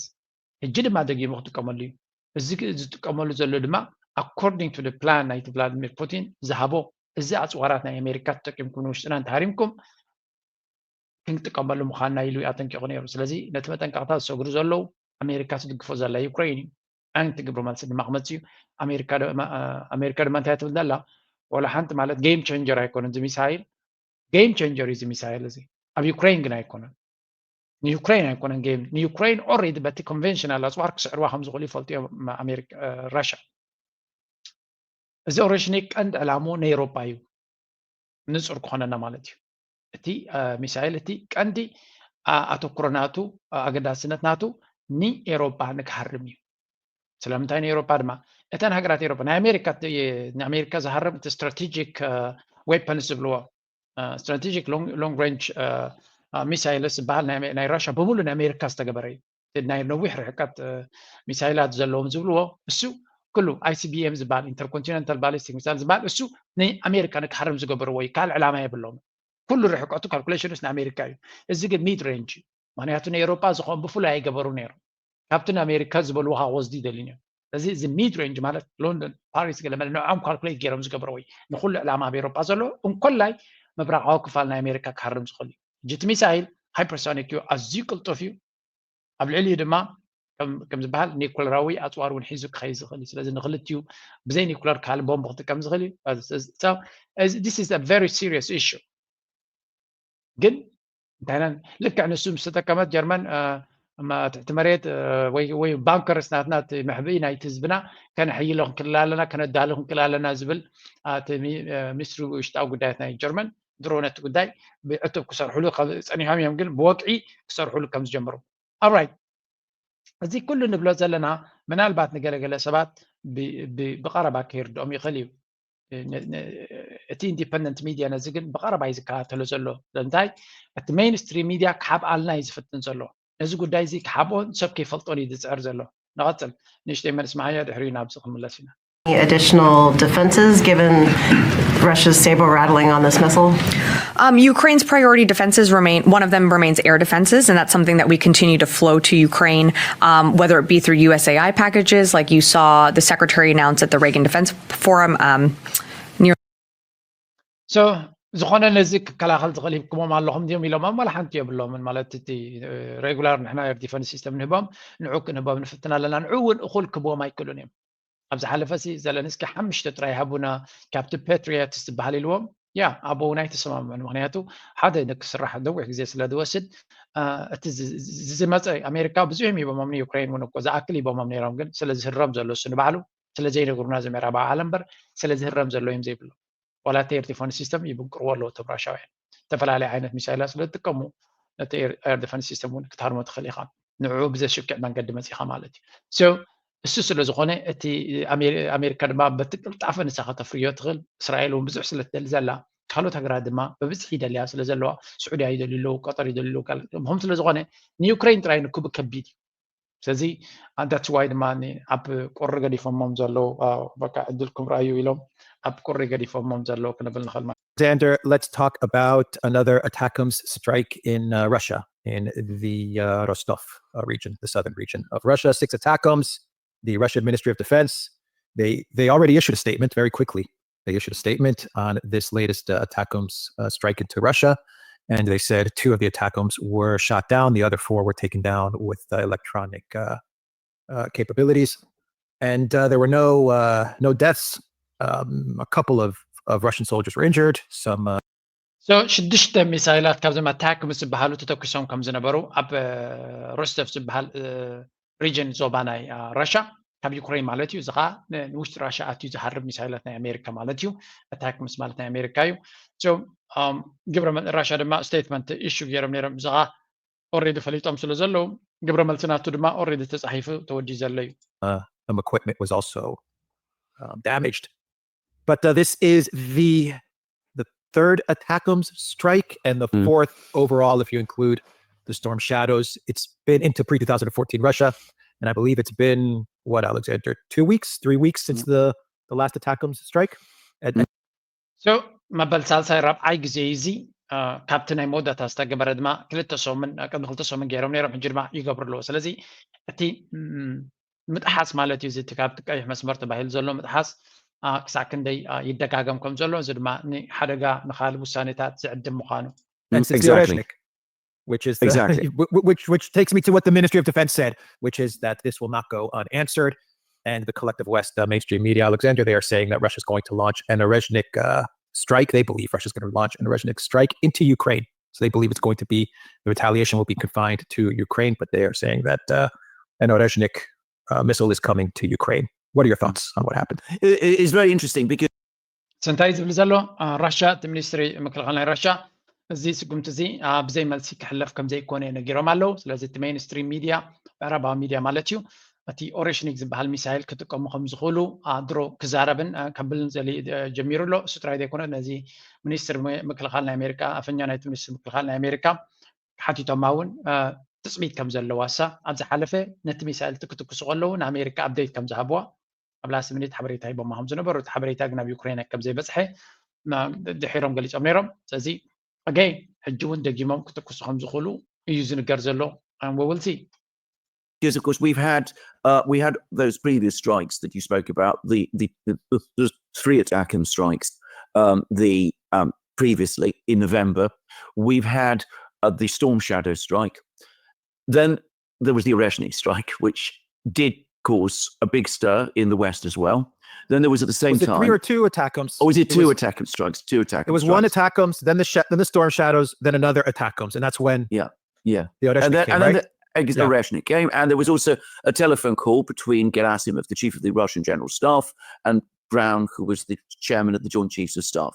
ሕጂ ድማ ደጊሙ ክጥቀመሉ እዩ። እዚ ዝጥቀመሉ ዘሎ ድማ according to the plan ናይቲ ቭላድሚር ፑቲን ዝሃቦ እዚ ኣፅዋራት ናይ ኣሜሪካ ተጠቂምኩም ንውሽጥና እንተሃሪምኩም ክንጥቀመሉ ምዃንና ኢሉ ኣጠንቂቑ ነይሩ። ስለዚ ነቲ መጠንቀቕታ ዝሰግሩ ዘለዉ ኣሜሪካ ትድግፎ ዘላ ዩክሬን እዩ። ኣንቲ ግብረ መልሲ ድማ ክመፅእ እዩ። ኣሜሪካ ድማ እንታይ ትብል ዘላ? ዋላ ሓንቲ ማለት ጌም ቸንጀር ኣይኮነን እዚ ሚሳይል። ጌም ቸንጀር እዩ እዚ ሚሳይል እዚ። ኣብ ዩክሬን ግን ኣይኮነን። ንዩክሬን ኣይኮነን ጌም። ንዩክሬን ኦሬዲ በቲ ኮንቨንሽናል ኣፅዋር ክስዕርዋ ከም ዝኽእሉ ይፈልጡ እዮም ራሻ። እዚ ኦሬሽኒክ ቀንዲ ዕላምኡ ንኤውሮጳ እዩ፣ ንፁር ክኾነና ማለት እዩ። እቲ ሚሳይል እቲ ቀንዲ ኣተኩሮ ናቱ ኣገዳስነት ናቱ ንኤውሮጳ ንክሃርም እዩ። ስለምንታይ ንኤውሮጳ ድማ እተን ሃገራት ኤውሮጳ ናይ ኣሜሪካ ንኣሜሪካ ዝሃርም እቲ ስትራቴጂክ ዌፐንስ ዝብልዎ ስትራቴጂክ ሎንግ ሬንጅ ሚሳይልስ ዝበሃል ናይ ራሻ ብምሉእ ንኣሜሪካ ዝተገበረ እዩ። ናይ ነዊሕ ርሕቀት ሚሳይላት ዘለዎም ዝብልዎ እሱ ኩሉ ኣይሲቢኤም ዝበሃል ኢንተርኮንቲነንታል ባሊስቲክ ሚሳይል ዝበሃል እሱ ንኣሜሪካ ንክሃርም ዝገበርዎ እዩ። ካልእ ዕላማ የብሎም። ኩሉ ርሕቀቱ ካልኩሌሽንስ ንኣሜሪካ እዩ። እዚ ግን ሚድ ሬንጅ እዩ። ምክንያቱ ንኤውሮጳ ዝኾን ብፍሉይ ኣይገበሩ ነይሮም። ካብቲ ንኣሜሪካ ዝበልዎ ከዓ ክወስዱ ይደልዩ እዮም። እዚ እዚ ሚድ ሬንጅ ማለት ሎንዶን፣ ፓሪስ ገለ መለ ንዕኦም ካልኩሌት ገይሮም ዝገበርዎ እዩ። ንኩሉ ዕላማ ኣብ ኤውሮጳ ዘሎ እንኮላይ ምብራቃዊ ክፋል ናይ ኣሜሪካ ክሃርም ዝኽእል እዩ። ሕጂ እቲ ሚሳይል ሃይፐርሶኒክ እዩ፣ ኣዝዩ ቅልጡፍ እዩ። ኣብ ልዕሊኡ ድማ ከም ዝበሃል ኒኩለራዊ ኣፅዋር እውን ሒዙ ክኸይድ ዝኽእል እዩ። ስለዚ ንክልቲኡ ብዘይ ኒኩለር ካልእ ቦምብ ክጥቀም ዝኽእል እዩ። This is a very serious issue። ግን እንታይ ልክዕ ንሱ ምስ ተጠቀመት ጀርመን ትሕቲ መሬት ወይ ባንከርስ ናትና እቲ መሕብኢ ናይቲ ህዝብና ከነሕይሎ ክንክእል ኣለና፣ ከነዳሉ ክንክእል ኣለና ዝብል እቲ ሚኒስትሪ ውሽጣዊ ጉዳያት ናይ ጀርመን ድሮ ነቲ ጉዳይ ብዕቱብ ክሰርሕሉ ጸኒሖም እዮም፣ ግን ብወግዒ ክሰርሕሉ ከም ዝጀምሩ። ኦራይት፣ እዚ ኩሉ ንብሎ ዘለና ምናልባት ንገለገለ ሰባት ብቐረባ ከይርድኦም ይኽእል እዩ። እቲ ኢንዲፐንደንት ሚድያ ነዚ ግን ብቐረባ እዩ ዝከታተሎ ዘሎ። እንታይ እቲ ሜይንስትሪም ሚድያ ክሓብኣልና እዩ ዝፍትን ዘሎ። ነዚ ጉዳይ እዚ ክሓብኦን ሰብ ከይፈልጦን እዩ ዝፅዕር ዘሎ። ንቐፅል፣ ንእሽተይ መልስ መሃያ ድሕሪኡ ናብዚ ክንምለስ ኢና። Additional defenses given Russia's saber rattling on this missile? Um, Ukraine's priority defenses remain, one of them remains air defenses, and that's something that we continue to flow to Ukraine, um, whether it be through U S A I packages, like you saw the secretary announce at the Reagan Defense Forum. Um, so ዝኾነ ነዚ ክከላኸል ዝኽእል ሂብኩሞም ኣለኹም ድዮም ኢሎም ዋላ ሓንቲ የብሎምን። ማለት እቲ ሬጉላር ንሕና ኤር ዲፈንስ ሲስተም ንህቦም ንዑ ክንህቦም ንፍትን ኣለና። ንዑ እውን እኹል ክህብዎም ኣይክእሉን እዮም። ኣብ ዝሓለፈ ሲ ዘለንስኪ ሓሙሽተ ጥራይ ሃቡና ካብቲ ፓትሪዮትስ ዝበሃል ኢልዎም። ያ ኣብኡ እውን ኣይተሰማምዑን። ምክንያቱ ሓደ ንክስራሕ ነዊሕ ግዜ ስለ ዝወስድ እቲ ዝመፀ ኣሜሪካ ብዙሕ እዮም ሂቦሞም ንዩክሬን እውን እኮ ዝኣክል ሂቦሞም ነይሮም። ግን ስለ ዝህረም ዘሎ እሱ ንባዕሉ ስለ ዘይነግሩና እዚ ምዕራባዊ ዓለም እምበር ስለ ዝህረም ዘሎ እዮም ዘይብሉ። ዋላ እቲ ኤር ዲፈንስ ሲስተም ይብንቅርዎ ኣለዉ እቶም ራሻውያን። ዝተፈላለየ ዓይነት ሚሳይላት ስለ ዝጥቀሙ ነቲ air defense system እውን ክትሃርሞ ትኽእል ኢኻ። ንዕኡ ብዘሽክዕ መንገዲ መፂኻ ማለት እዩ። እሱ ስለ ዝኾነ እቲ ኣሜሪካ ድማ በቲ ቅልጣፈ ንሳ ከተፍርዮ ትኽእል። እስራኤል እውን ብዙሕ ስለ ትደሊ ዘላ፣ ካልኦት ሃገራት ድማ ብብዝሒ ይደልያ ስለ ዘለዋ፣ ስዑድያ ይደልዩ ኣለዉ፣ ቀጠር ይደልዩ ኣለዉ። ከምኡ ስለ ዝኾነ ንዩክሬን ጥራይ ንክቡ ከቢድ እዩ። ስለዚ that's why ድማ ኣብ ቁሪ ገዲፎሞም ዘለዉ፣ በቃ ዕድልኩም ረኣዩ ኢሎም ኣብ ቁሪ ገዲፎሞም ዘለዉ ክንብል ንኽእል ማለት። Xander, let's talk about another ATACMS strike in uh, Russia, in the uh, Rostov uh, region, the southern region of Russia. Six ATACMS, the Russian Ministry of Defense, they they already issued a statement very quickly. They issued a statement on this latest uh, ATACMS uh, strike into Russia, and they said two of the ATACMS were shot down, the other four were taken down with uh, electronic uh, uh, capabilities, and uh, there were no uh, no deaths. Um, a couple of, of Russian soldiers were injured. Some uh, So ሽዱሽተ ሚሳይላት ካብዞም ኣታክምስ ዝበሃሉ ተተኩሶም ከም ዝነበሩ ኣብ ሮስቶቭ ዝበሃል ሪጅን ዞባ ናይ ራሻ ካብ ዩክሬን ማለት እዩ። እዚ ከዓ ንውሽጢ ራሻ ኣትዩ ዝሃርብ ሚሳይላት ናይ ኣሜሪካ ማለት እዩ። ኣታክምስ ማለት ናይ ኣሜሪካ እዩ። ግብረ ራሻ ድማ ስቴትመንት ኢሹ ገይሮም ነይሮም። እዚ ከዓ ኦሬዲ ፈሊጦም ስለ ዘለዉ ግብረ መልሲ ናቱ ድማ ኦሬዲ ተፃሒፉ ተወዲዩ ዘሎ እዩ። Some equipment was also um, damaged. But uh, this is the the third ATACMS strike and the mm. fourth overall, if you include the Storm Shadows. It's been into pre two thousand fourteen Russia, and I believe it's been what, Alexander, two weeks, three weeks since mm. the the last ATACMS strike. And, mm. So መበል ሳልሳይ ራብዓይ ግዜ እዚ ካብቲ ናይ መወዳእታ ዝተገበረ ድማ ክልተ ሰሙን ቅድሚ ክልተ ሰሙን ገይሮም ነይሮም፣ ሕጂ ድማ ይገብሩ ኣለዎ። ስለዚ እቲ ምጥሓስ ማለት እዩ። እቲ ካብቲ ቀይሕ መስመር ተባሂሉ ዘሎ ምጥሓስ ክሳዕ ክንደይ ይደጋገም ከም ዘሎ፣ እዚ ድማ ንሓደጋ ንኻልእ ውሳኔታት ዝዕድም ምዃኑ። Exactly. Which is the, exactly. which which takes me to what the Ministry of Defense said, which is that this will not go unanswered. And the collective West uh, mainstream media, Alexander, they are saying that Russia's going to launch an Orezhnik uh, strike. They believe Russia's going to launch an Orezhnik strike into Ukraine. So they believe it's going to be, the retaliation will be confined to Ukraine, but they are saying that uh, an Orezhnik uh, missile is coming to Ukraine. What are your thoughts on what happened? It's very interesting because እንታይ ዝብል ዘሎ ራሻ፣ እቲ ሚኒስትሪ ምክልኻል ናይ ራሻ እዚ ስጉምቲ እዚ ብዘይ መልሲ ክሕለፍ ከም ዘይኮነ ነጊሮም ኣለዉ። ስለዚ እቲ ሜይንስትሪም ሚድያ፣ ምዕራባዊ ሚድያ ማለት እዩ፣ እቲ ኦሬሽኒክ ዝበሃል ሚሳይል ክጥቀሙ ከም ዝኽእሉ ድሮ ክዛረብን ከብልን ዘሊ ጀሚሩ ኣሎ። እሱ ጥራይ ዘይኮነ ነዚ ሚኒስትሪ ምክልኻል ናይ ኣሜሪካ፣ ኣፈኛ ናይቲ ሚኒስትሪ ምክልኻል ናይ ኣሜሪካ ሓቲቶማ እውን ትፅቢት ከም ዘለዋ እሳ ኣብ ዝሓለፈ ነቲ ሚሳይል ክትኩሱ ከለዉ ንኣሜሪካ ኣፕዴት ከም ዝሃብዋ ኣብ ላስት ሚኒት ሓበሬታ ሂቦማ ከም ዝነበሩ፣ እቲ ሓበሬታ ግን ኣብ ዩክሬን ከም ዘይበፅሐ ድሒሮም ገሊፆም ነይሮም። ስለዚ ኣገይ ሕጂ እውን ደጊሞም ክትኩሱ ከም ዝኽእሉ እዩ ዝንገር ዘሎ። We will see. Yes, of course, we've had uh, we had those previous strikes that you spoke about, the the, the, the three attack and strikes, um, the um, previously in November. We've had uh, the Storm Shadow strike. Then there was the Orezhny strike, which did cause a big stir in the West as well. Then there was at the same was it time three or two attackums. Oh, was it two attackums strikes? Two attackums. It was strikes. One attackums, then the sh- then the Storm Shadows, then another attackums, and that's when yeah, yeah, the Orezhny and then, came, and then right? the, the yeah. Orezhny came, and there was also a telephone call between Gerasimov, the chief of the Russian General Staff, and Brown, who was the chairman of the Joint Chiefs of Staff.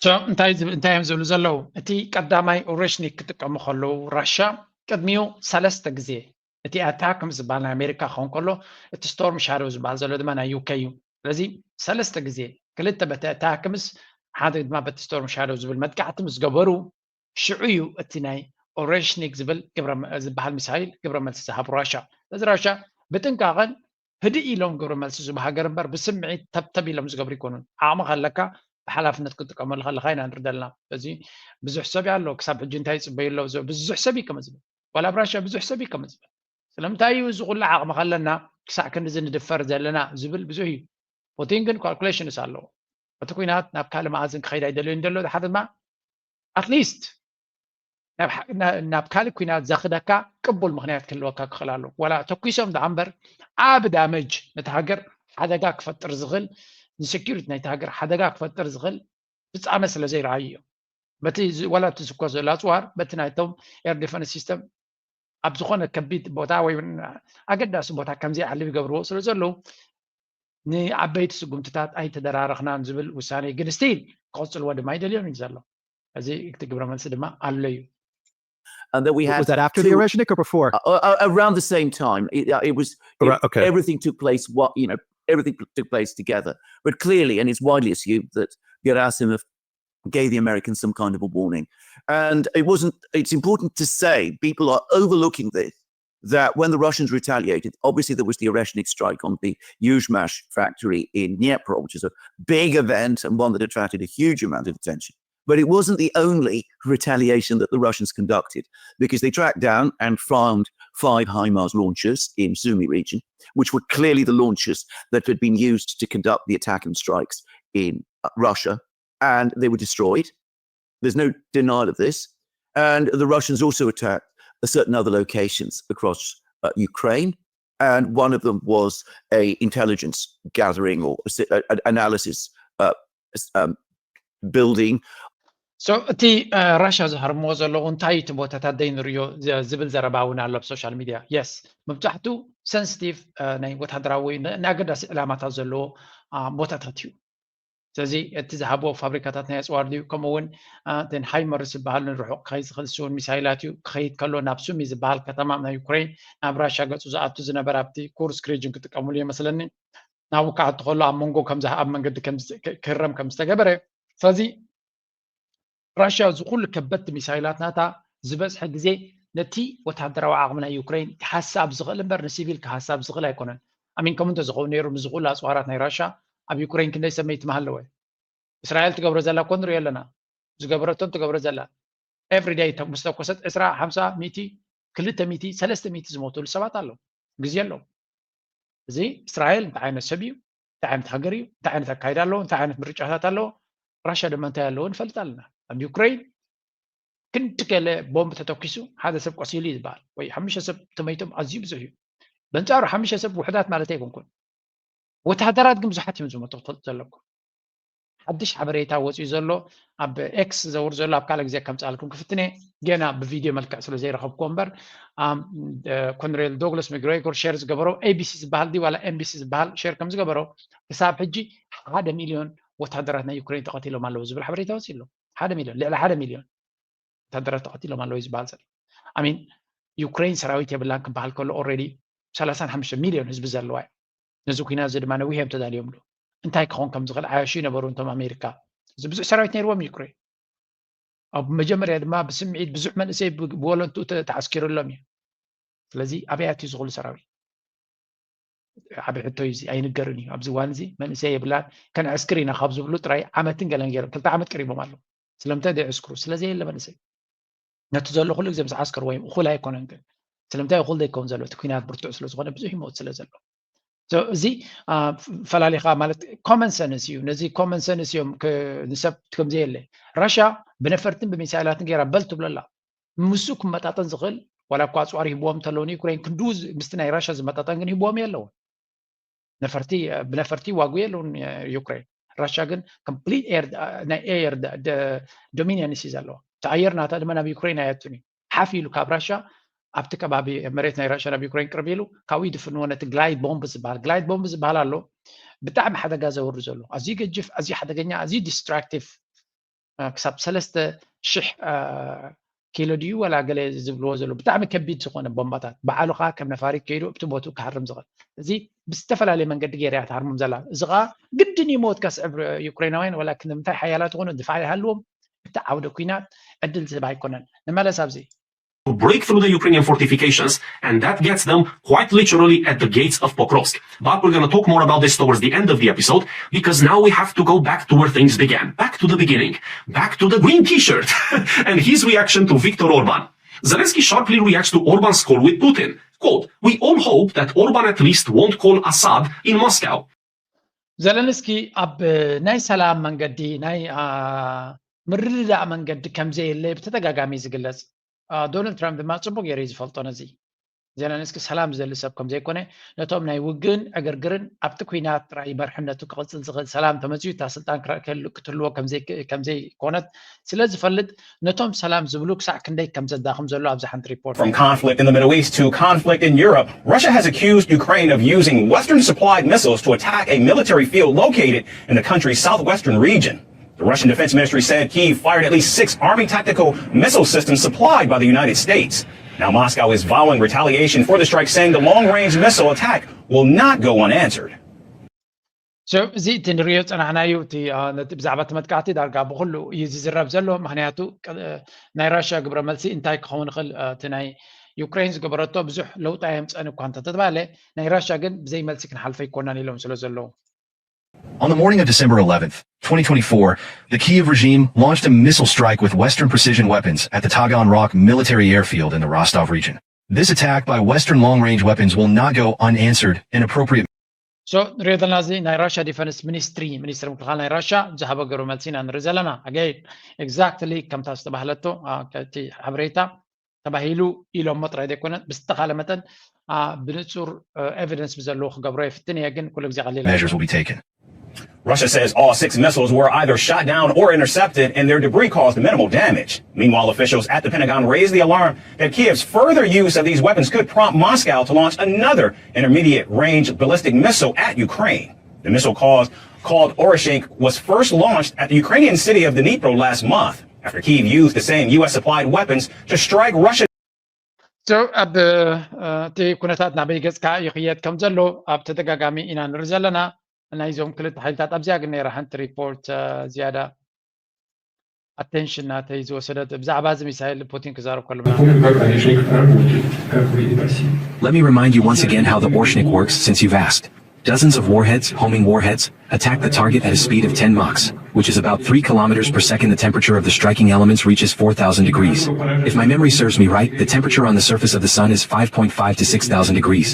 So እንታይ እንታይ እዮም ዝብሉ ዘለዉ? እቲ ቀዳማይ ኦሬሽኒክ ክጥቀሙ ከለዉ ራሻ ቅድሚኡ ሰለስተ ግዜ እቲ ኣታክምስ ዝበሃል ናይ ኣሜሪካ ክኸውን ከሎ፣ እቲ ስቶርም ሻዶው ዝበሃል ዘሎ ድማ ናይ ዩኬ እዩ። ስለዚ ሰለስተ ግዜ ክልተ በቲ ኣታክምስ ሓደ ድማ በቲ ስቶርም ሻዶው ዝብል መጥቃዕቲ ምስ ገበሩ፣ ሽዑ እዩ እቲ ናይ ኦሬሽኒክ ዝብል ዝበሃል ሚሳይል ግብረ መልሲ ዝሃብ ራሻ። ስለዚ ራሻ ብጥንቃቐን ህድእ ኢሎም ግብረ መልሲ ዝብ ሃገር እምበር ብስምዒት ተብተብ ኢሎም ዝገብሩ ይኮኑን። ዓቕሚ ከለካ ብሓላፍነት ክትጥቀመሉ ከለካ ኢና ንርኢ ዘለና። ስለዚ ብዙሕ ሰብ ኣሎ ክሳብ ሕጂ እንታይ ይፅበዩ ኣሎ፣ ብዙሕ ሰብ ይከመ ዝብል ዋላ ኣብ ራሻ ብዙሕ ሰብ ይከመ ዝብል። ስለምንታይ እዩ እዚ ኩሉ ዓቕሚ ከለና ክሳዕ ክንድዚ ንድፈር ዘለና ዝብል ብዙሕ እዩ። ፑቲን ግን ካልኩሌሽንስ ኣለዎ። እቲ ኩናት ናብ ካልእ መኣዝን ክኸይድ ኣይደለዩን ዘሎ። ሓደ ድማ ኣትሊስት ናብ ካልእ ኩናት ዘኽደካ ቅቡል ምክንያት ክህልወካ ክኽእል ኣሎ። ዋላ ተኩሶም ደኣ እምበር ዓብ ዳመጅ ነቲ ሃገር ሓደጋ ክፈጥር ዝኽእል፣ ንሴኪሪቲ ናይቲ ሃገር ሓደጋ ክፈጥር ዝኽእል ፍጻመ ስለ ዘይረኣዩ እዮም። በቲ ዋላ እቲ ዝኮ ዘሎ ኣፅዋር በቲ ናይቶም ኤር ዲፈንስ ሲስተም ኣብ ዝኾነ ከቢድ ቦታ ወይ ኣገዳሲ ቦታ ከምዘይዓልብ ይገብርዎ ስለ ዘለዉ ንዓበይቲ ስጉምትታት ኣይተደራረኽናን ዝብል ውሳኔ ግን ስቲል ክቐፅልዎ ድማ ይደልዮም እዩ ዘሎ። እዚ እቲ ግብረ መልሲ ድማ ኣሎ እዩ። And then we had Was that after the two- Oreshnik or before? uh, uh, around the same time. It, uh, it was it- Right, okay. everything took place. What you know, everything took place together. But clearly, and it's widely assumed that Gerasimov gave the Americans some kind of a warning. And it wasn't. It's important to say people are overlooking this. That when the Russians retaliated, obviously there was the Oreshnik strike on the Yuzhmash factory in Dnipro, which is a big event and one that attracted a huge amount of attention. But it wasn't the only retaliation that the Russians conducted, because they tracked down and found five HIMARS launchers in Sumy region, which were clearly the launchers that had been used to conduct the attack and strikes in uh, Russia, and they were destroyed. There's no denial of this. And the Russians also attacked a certain other locations across uh, Ukraine, and one of them was a intelligence gathering or a, a, analysis uh, um, building. So እቲ ራሽያ ዝሃርምዎ ዘለዉ እንታይ እቲ ቦታታት ዘይንርዮ ዝብል ዘረባ እውን ኣሎ ኣብ ሶሻል ሚድያ። የስ፣ መብዛሕትኡ ሰንስቲቭ ናይ ወታደራዊ ኣገዳሲ ዕላማታት ዘለዎ ቦታታት እዩ። ስለዚ እቲ ዝሃብዎ ፋብሪካታት ናይ ኣፅዋር ድዩ? ከምኡ እውን ን ሃይመርስ ዝበሃል ንርሑቕ ክኸይድ ዝኽእል ስውን ሚሳይላት እዩ። ክኸይድ ከሎ ናብ ሱሚ ዝበሃል ከተማ ናይ ዩክሬን ናብ ራሽያ ገፁ ዝኣቱ ዝነበረ ኣብቲ ኩርስክ ሪጅን ክጥቀምሉ ይመስለኒ። ናብኡ ክኣቱ ከሎ ኣብ መንጎ ከምዚ ኣብ መንገዲ ክህረም ከም ዝተገበረ። ስለዚ ራሽያ እዚ ኩሉ ከበድቲ ሚሳይላት ናታ ዝበዝሐ ግዜ ነቲ ወታደራዊ ዓቕሚ ናይ ዩክሬን ክሓስብ ዝኽእል እምበር ንሲቪል ክሓስብ ዝኽእል ኣይኮነን። ኣሚን ከም እንተዝኸውን ነይሩ ምስዚ ኩሉ ኣፅዋራት ናይ ራሽያ ኣብ ዩክሬን ክንደይ ሰብ መይቱ ምሃለወ። እስራኤል ትገብሮ ዘላ እኮ ንሪኦ ኣለና። ዝገበረቶን ትገብሮ ዘላ ኤቭሪደይ ምስ ተኮሰት ዕስራ ሓምሳ ሚእቲ ክልተ ሚእቲ ሰለስተ ሚእቲ ዝሞትሉ ሰባት ኣለዉ። ግዜ ኣለዉ። እዚ እስራኤል እንታይ ዓይነት ሰብ እዩ? እንታይ ዓይነት ሃገር እዩ? እንታይ ዓይነት ኣካይዳ ኣለዎ? እንታይ ዓይነት ምርጫታት ኣለዎ? ራሽያ ድማ እንታይ ኣለዎ ንፈልጥ ኣለና። ኣብ ዩክሬን ክንዲ ገለ ቦምብ ተተኪሱ ሓደ ሰብ ቆሲሉ እዩ ዝበሃል ወይ ሓሙሽተ ሰብ ተመይቶም ኣዝዩ ብዙሕ እዩ። በንጻሩ ሓሙሽተ ሰብ ውሕዳት ማለት ኣይኮንኩን። ወታደራት ግን ብዙሓት እዮም ዝሞቱ ክትፈልጡ ዘለኩም። ሓድሽ ሓበሬታ ወፂኡ ዘሎ ኣብ ኤክስ ዘውር ዘሎ ኣብ ካልእ ግዜ ከምፅኣልኩም ክፍትነ ገና ብቪድዮ መልክዕ ስለ ዘይረኸብኩዎ እምበር ኮነሬል ዶግላስ መግሬጎር ሼር ዝገበሮ ኤቢሲ ዝበሃል ድዩ ዋላ ኤምቢሲ ዝበሃል ሼር ከም ዝገበሮ ክሳብ ሕጂ ሓደ ሚልዮን ወታደራት ናይ ዩክሬን ተቐቲሎም ኣለዉ ዝብል ሓበሬታ ወፂኡ ኣሎ። ሓደ ሚልዮን ልዕሊ ሓደ ሚልዮን ወታደራት ተቐቲሎም ኣለዉ ዝበሃል ዘሎ ኣሚን ዩክሬን ሰራዊት የብላን ክበሃል ከሎ ኦልሬዲ ሰላሳን ሓሙሽተ ሚልዮን ህዝቢ ዘለዋ እዩ። ነዚ ኩናት እዚ ድማ ነዊሕ እዮም ተዳልዮምሉ። እንታይ ክኾን ከም ዝኽእል ዓያሹ ይነበሩ እንቶም ኣሜሪካ። እዚ ብዙሕ ሰራዊት ነይርዎም ዩክሬን። ኣብ መጀመርያ ድማ ብስምዒት ብዙሕ መንእሰይ ብወለንትኡ ተዓስኪሩሎም እዩ። ስለዚ ኣበይ ኣትዩ ዝኽእሉ ሰራዊት? ዓቢ ሕቶ እዩ እዚ ኣይንገርን እዩ። ኣብዚ እዋን እዚ መንእሰይ የብላን ከነዕስክር ኢና ካብ ዝብሉ ጥራይ ዓመትን ገለን ገይሮም ክልተ ዓመት ቀሪቦም ኣለዉ። ስለምንታይ ዘይዕስክሩ? ስለዘየለ መንእሰይ ነቲ ዘሎ ኩሉ ግዜ ምስ ዓስከር ወይ እኹል ኣይኮነን ግን ስለምንታይ እኹል ዘይከውን ዘሎ እቲ ኩናት ብርቱዕ ስለ ዝኾነ ብዙሕ ይመውት ስለ ዘሎ እዚ ፈላሊኻ ማለት ኮመን ሰንስ እዩ። ነዚ ኮመን ሰንስ እዮም ንሰብ ከምዘየለ ራሽያ ብነፈርትን ብሚሳይላትን ገይራ በል ትብለላ። ምስኡ ክመጣጠን ዝኽእል ዋላ እኳ ኣፅዋር ሂብዎም እንተለዉ ንዩክሬን ክንድኡ ምስቲ ናይ ራሽያ ዝመጣጠን ግን ሂብዎም የለውን። ነፈርቲ ብነፈርቲ ዋጉ የለውን ዩክሬን። ራሽያ ግን ኮምፕሊት ናይ ኤር ዶሚኒየንስ እዩ ዘለዋ። እቲ ኣየር ናታ ድማ ናብ ዩክሬን ኣየቱን እዩ። ሓፍ ኢሉ ካብ ራሽያ ኣብቲ ከባቢ መሬት ናይ ራሽያ ናብ ዩክሬን ቅርብ ኢሉ ካብኡ ይድፍንዎ ነቲ ግላይድ ቦምብ ዝበሃል ግላይድ ቦምብ ዝበሃል ኣሎ። ብጣዕሚ ሓደጋ ዘውርድ ዘሎ ኣዝዩ ገጅፍ ኣዝዩ ሓደገኛ ኣዝዩ ዲስትራክቲቭ ክሳብ ሰለስተ ሽሕ ኪሎ ድዩ ወላ ገለ ዝብልዎ ዘሎ ብጣዕሚ ከቢድ ዝኾነ ቦምባታት ባዕሉ ከዓ ከም ነፋሪት ከይዱ ኣብቲ ቦትኡ ክሃርም ዝኽእል እዚ ብዝተፈላለየ መንገዲ ገይራ እያ ትሃርሞም ዘላ። እዚ ከዓ ግድን እዩ ሞት ከስዕብ ዩክሬናውያን ወላ ክንምንታይ ሓያላት ዝኾኑ ድፋዕ ይሃልዎም እቲ ዓውደ ኩናት ዕድል ዝህብ ኣይኮነን። ንመለስ ኣብዚ break through the Ukrainian fortifications, and that gets them quite literally at the gates of Pokrovsk. But we're going to talk more about this towards the end of the episode, because now we have to go back to where things began, back to the beginning, back to the green t-shirt and his reaction to Viktor Orban. Zelensky sharply reacts to Orban's call with Putin. Quote, "We all hope that Orban at least won't call Assad in Moscow." ዘለንስኪ ኣብ ናይ ሰላም መንገዲ ናይ ምርድዳእ መንገዲ ከምዘየለ ብተደጋጋሚ ዝግለጽ ዶናልድ ትራምፕ ድማ ጽቡቅ ገይሩ እዩ ዝፈልጦ ነዚ። ዘለንስኪ ሰላም ዝደሊ ሰብ ከም ዘይኮነ ነቶም ናይ ውግእን ዕግርግርን ኣብቲ ኲናት ጥራይ መርሕነቱ ክቕጽል ዝኽእል ሰላም ተመጺኡ እታ ስልጣን ክትህልዎ ከም ዘይኮነት ስለ ዝፈልጥ ነቶም ሰላም ዝብሉ ክሳዕ ክንደይ ከም ዘዳኽም ዘሎ ኣብዚ ሓንቲ ሪፖርት From conflict in the Middle East to conflict in Europe, Russia has accused Ukraine of using Western supplied missiles to attack a military field located in the country's southwestern region. The Russian Defense Ministry said Kyiv fired at least six Army tactical missile systems supplied by the United States. Now Moscow is vowing retaliation for the strike, saying the long-range missile attack will not go unanswered. So እዚ እቲ ንሪኦ ዝፀናሕናዩ እቲ ነቲ ብዛዕባ እቲ መጥቃዕቲ ዳርጋ ብኩሉ እዩ ዝዝረብ ዘሎ። ምክንያቱ ናይ ራሽያ ግብረ መልሲ እንታይ ክኸውን ይኽእል? እቲ ናይ ዩክሬን ዝገበረቶ ብዙሕ ለውጢ ኣየምፀን እኳ እንተተባለ ናይ ራሽያ ግን ብዘይ መልሲ ክንሓልፈ ይኮናን ኢሎም ስለ ዘለዉ On the morning of December eleventh, twenty twenty-four, the Kyiv regime launched a missile strike with Western precision weapons at the Tagan Rock military airfield in the Rostov region. This attack by Western long-range weapons will not go unanswered and appropriate so ንሪኦ ዘለና እዚ ናይ ራሽያ ዲፈንስ ሚኒስትሪ ሚኒስትሪ ምክልኻል ናይ ራሽያ ዝሃቦ ግብረ መልሲ ኢና ንርኢ ዘለና። ኣገይን ኤግዛክትሊ ከምታ ዝተባህለቶ እቲ ሓበሬታ ተባሂሉ ኢሎሞ ጥራይ ዘይኮነ ብዝተኻለ መጠን ብንጹር ኤቪደንስ ብዘለዎ ክገብሮ ይፍትን እየ ግን ኩሉ ግዜ ቀሊል measures will be taken. Russia says all six missiles were either shot down or intercepted, and their debris caused minimal damage. Meanwhile, officials at the Pentagon raised the alarm that Kiev's further use of these weapons could prompt Moscow to launch another intermediate range ballistic missile at Ukraine. The missile cause, called Oreshnik was first launched at the Ukrainian city of Dnipro last month after Kyiv used the same U S supplied weapons to strike Russian. So ኣብ እቲ ኩነታት ናበይ ገጽካ ይኽየድ ከም ዘሎ ኣብ ተደጋጋሚ ኢና ንርኢ ዘለና። ናይዞም ክልተ ሓይልታት ኣብዚኣ ግን ነይራ ሓንቲ ሪፖርት ዝያዳ ኣቴንሽን ናተይ ዝወሰደት ብዛዕባ እዚ ሚሳይል ፑቲን ክዛረብ ከሎ Let me remind you once again how the Orshnik works since you've asked. Dozens of warheads, homing warheads, attack the target at a speed of ten Machs, which is about three kilometers per second. The temperature of the striking elements reaches four thousand degrees. If my memory serves me right, the temperature on the surface of the sun is five point five to six thousand degrees.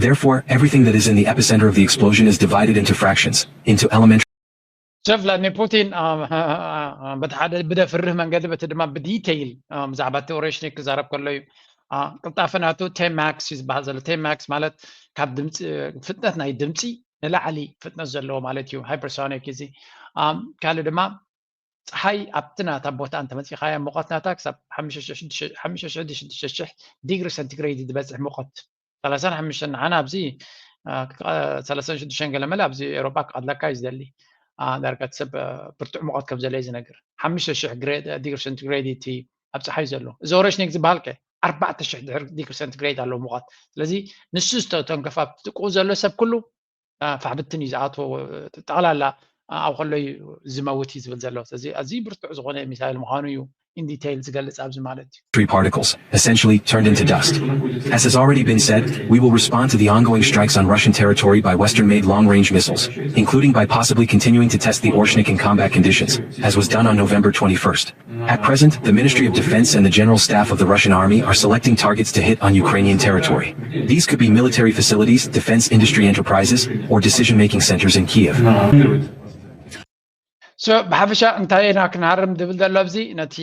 Therefore, everything that is in the epicenter of the explosion is divided into fractions, into elementary So Vladimir Putin በቲ ሓደ ብደፍርህ መንገዲ በቲ ድማ ብዲቴይል ብዛዕባ እቲ ኦሬሽኒክ ክዛረብ ከሎ እዩ። ቅልጣፈ ናቱ ቴን ማክስ እዩ ዝበሃል ዘሎ። ቴን ማክስ ማለት ካብ ድምፂ ፍጥነት ናይ ድምፂ ንላዕሊ ፍጥነት ዘለዎ ማለት እዩ ሃይፐርሶኒክ። እዚ ካልእ ድማ ፀሓይ ኣብቲ ናታ ቦታ እንተመፂኻያ ሙቐት ናታ ክሳብ ሓሙሽተ ሽሕን ሽዱሽተ ሽሕን ዲግሪ ሰንቲግሬድ ዝበፅሕ ሙቐት ሰላሳን ሓሙሽተን ንዓና ኣብዚ ሰላሳን ሽዱሽተን ገለ መለ ኣብዚ ኤሮጳ ክቐትለካ እዩ ዝደሊ። ዳርጋ እቲ ሰብ ብርቱዕ ሙቐት ከም ዘሎ እዩ ዝነግር። ሓሙሽተ ሽሕ ዲግሪ ሰንቲግሬድ እቲ ኣብ ፀሓይ ዘሎ እዚ ኦሬሽኒክ ዝበሃል ከ ኣርባዕተ ሽሕ ድሕሪ ዲግሪ ሰንቲግሬድ ኣለዎ ሙቐት። ስለዚ ንሱ ዝተተንከፈ ኣብቲ ጥቅኡ ዘሎ ሰብ ኩሉ ፋሕብትን እዩ ዝኣትዎ። ጠቕላላ ኣብ ከሎ እዩ ዝመውት እዩ ዝብል ዘሎ። ስለዚ ኣዝዩ ብርቱዕ ዝኾነ ሚሳይል ምዃኑ እዩ ኢን ዲቴይል ዝገልፅ ኣብዚ ማለት እዩ። Three particles, essentially turned into dust. As has already been said, we will respond to the ongoing strikes on Russian territory by Western-made long-range missiles, including by possibly continuing to test the Orshnik in combat conditions, as was done on November twenty-first. At present, the Ministry of Defense and the General Staff of the Russian Army are selecting targets to hit on Ukrainian territory. These could be military facilities, defense industry enterprises, or decision-making centers in Kiev. So ብሓፈሻ እንታይ ኢና ክንሃርም ዝብል ዘሎ ኣብዚ ነቲ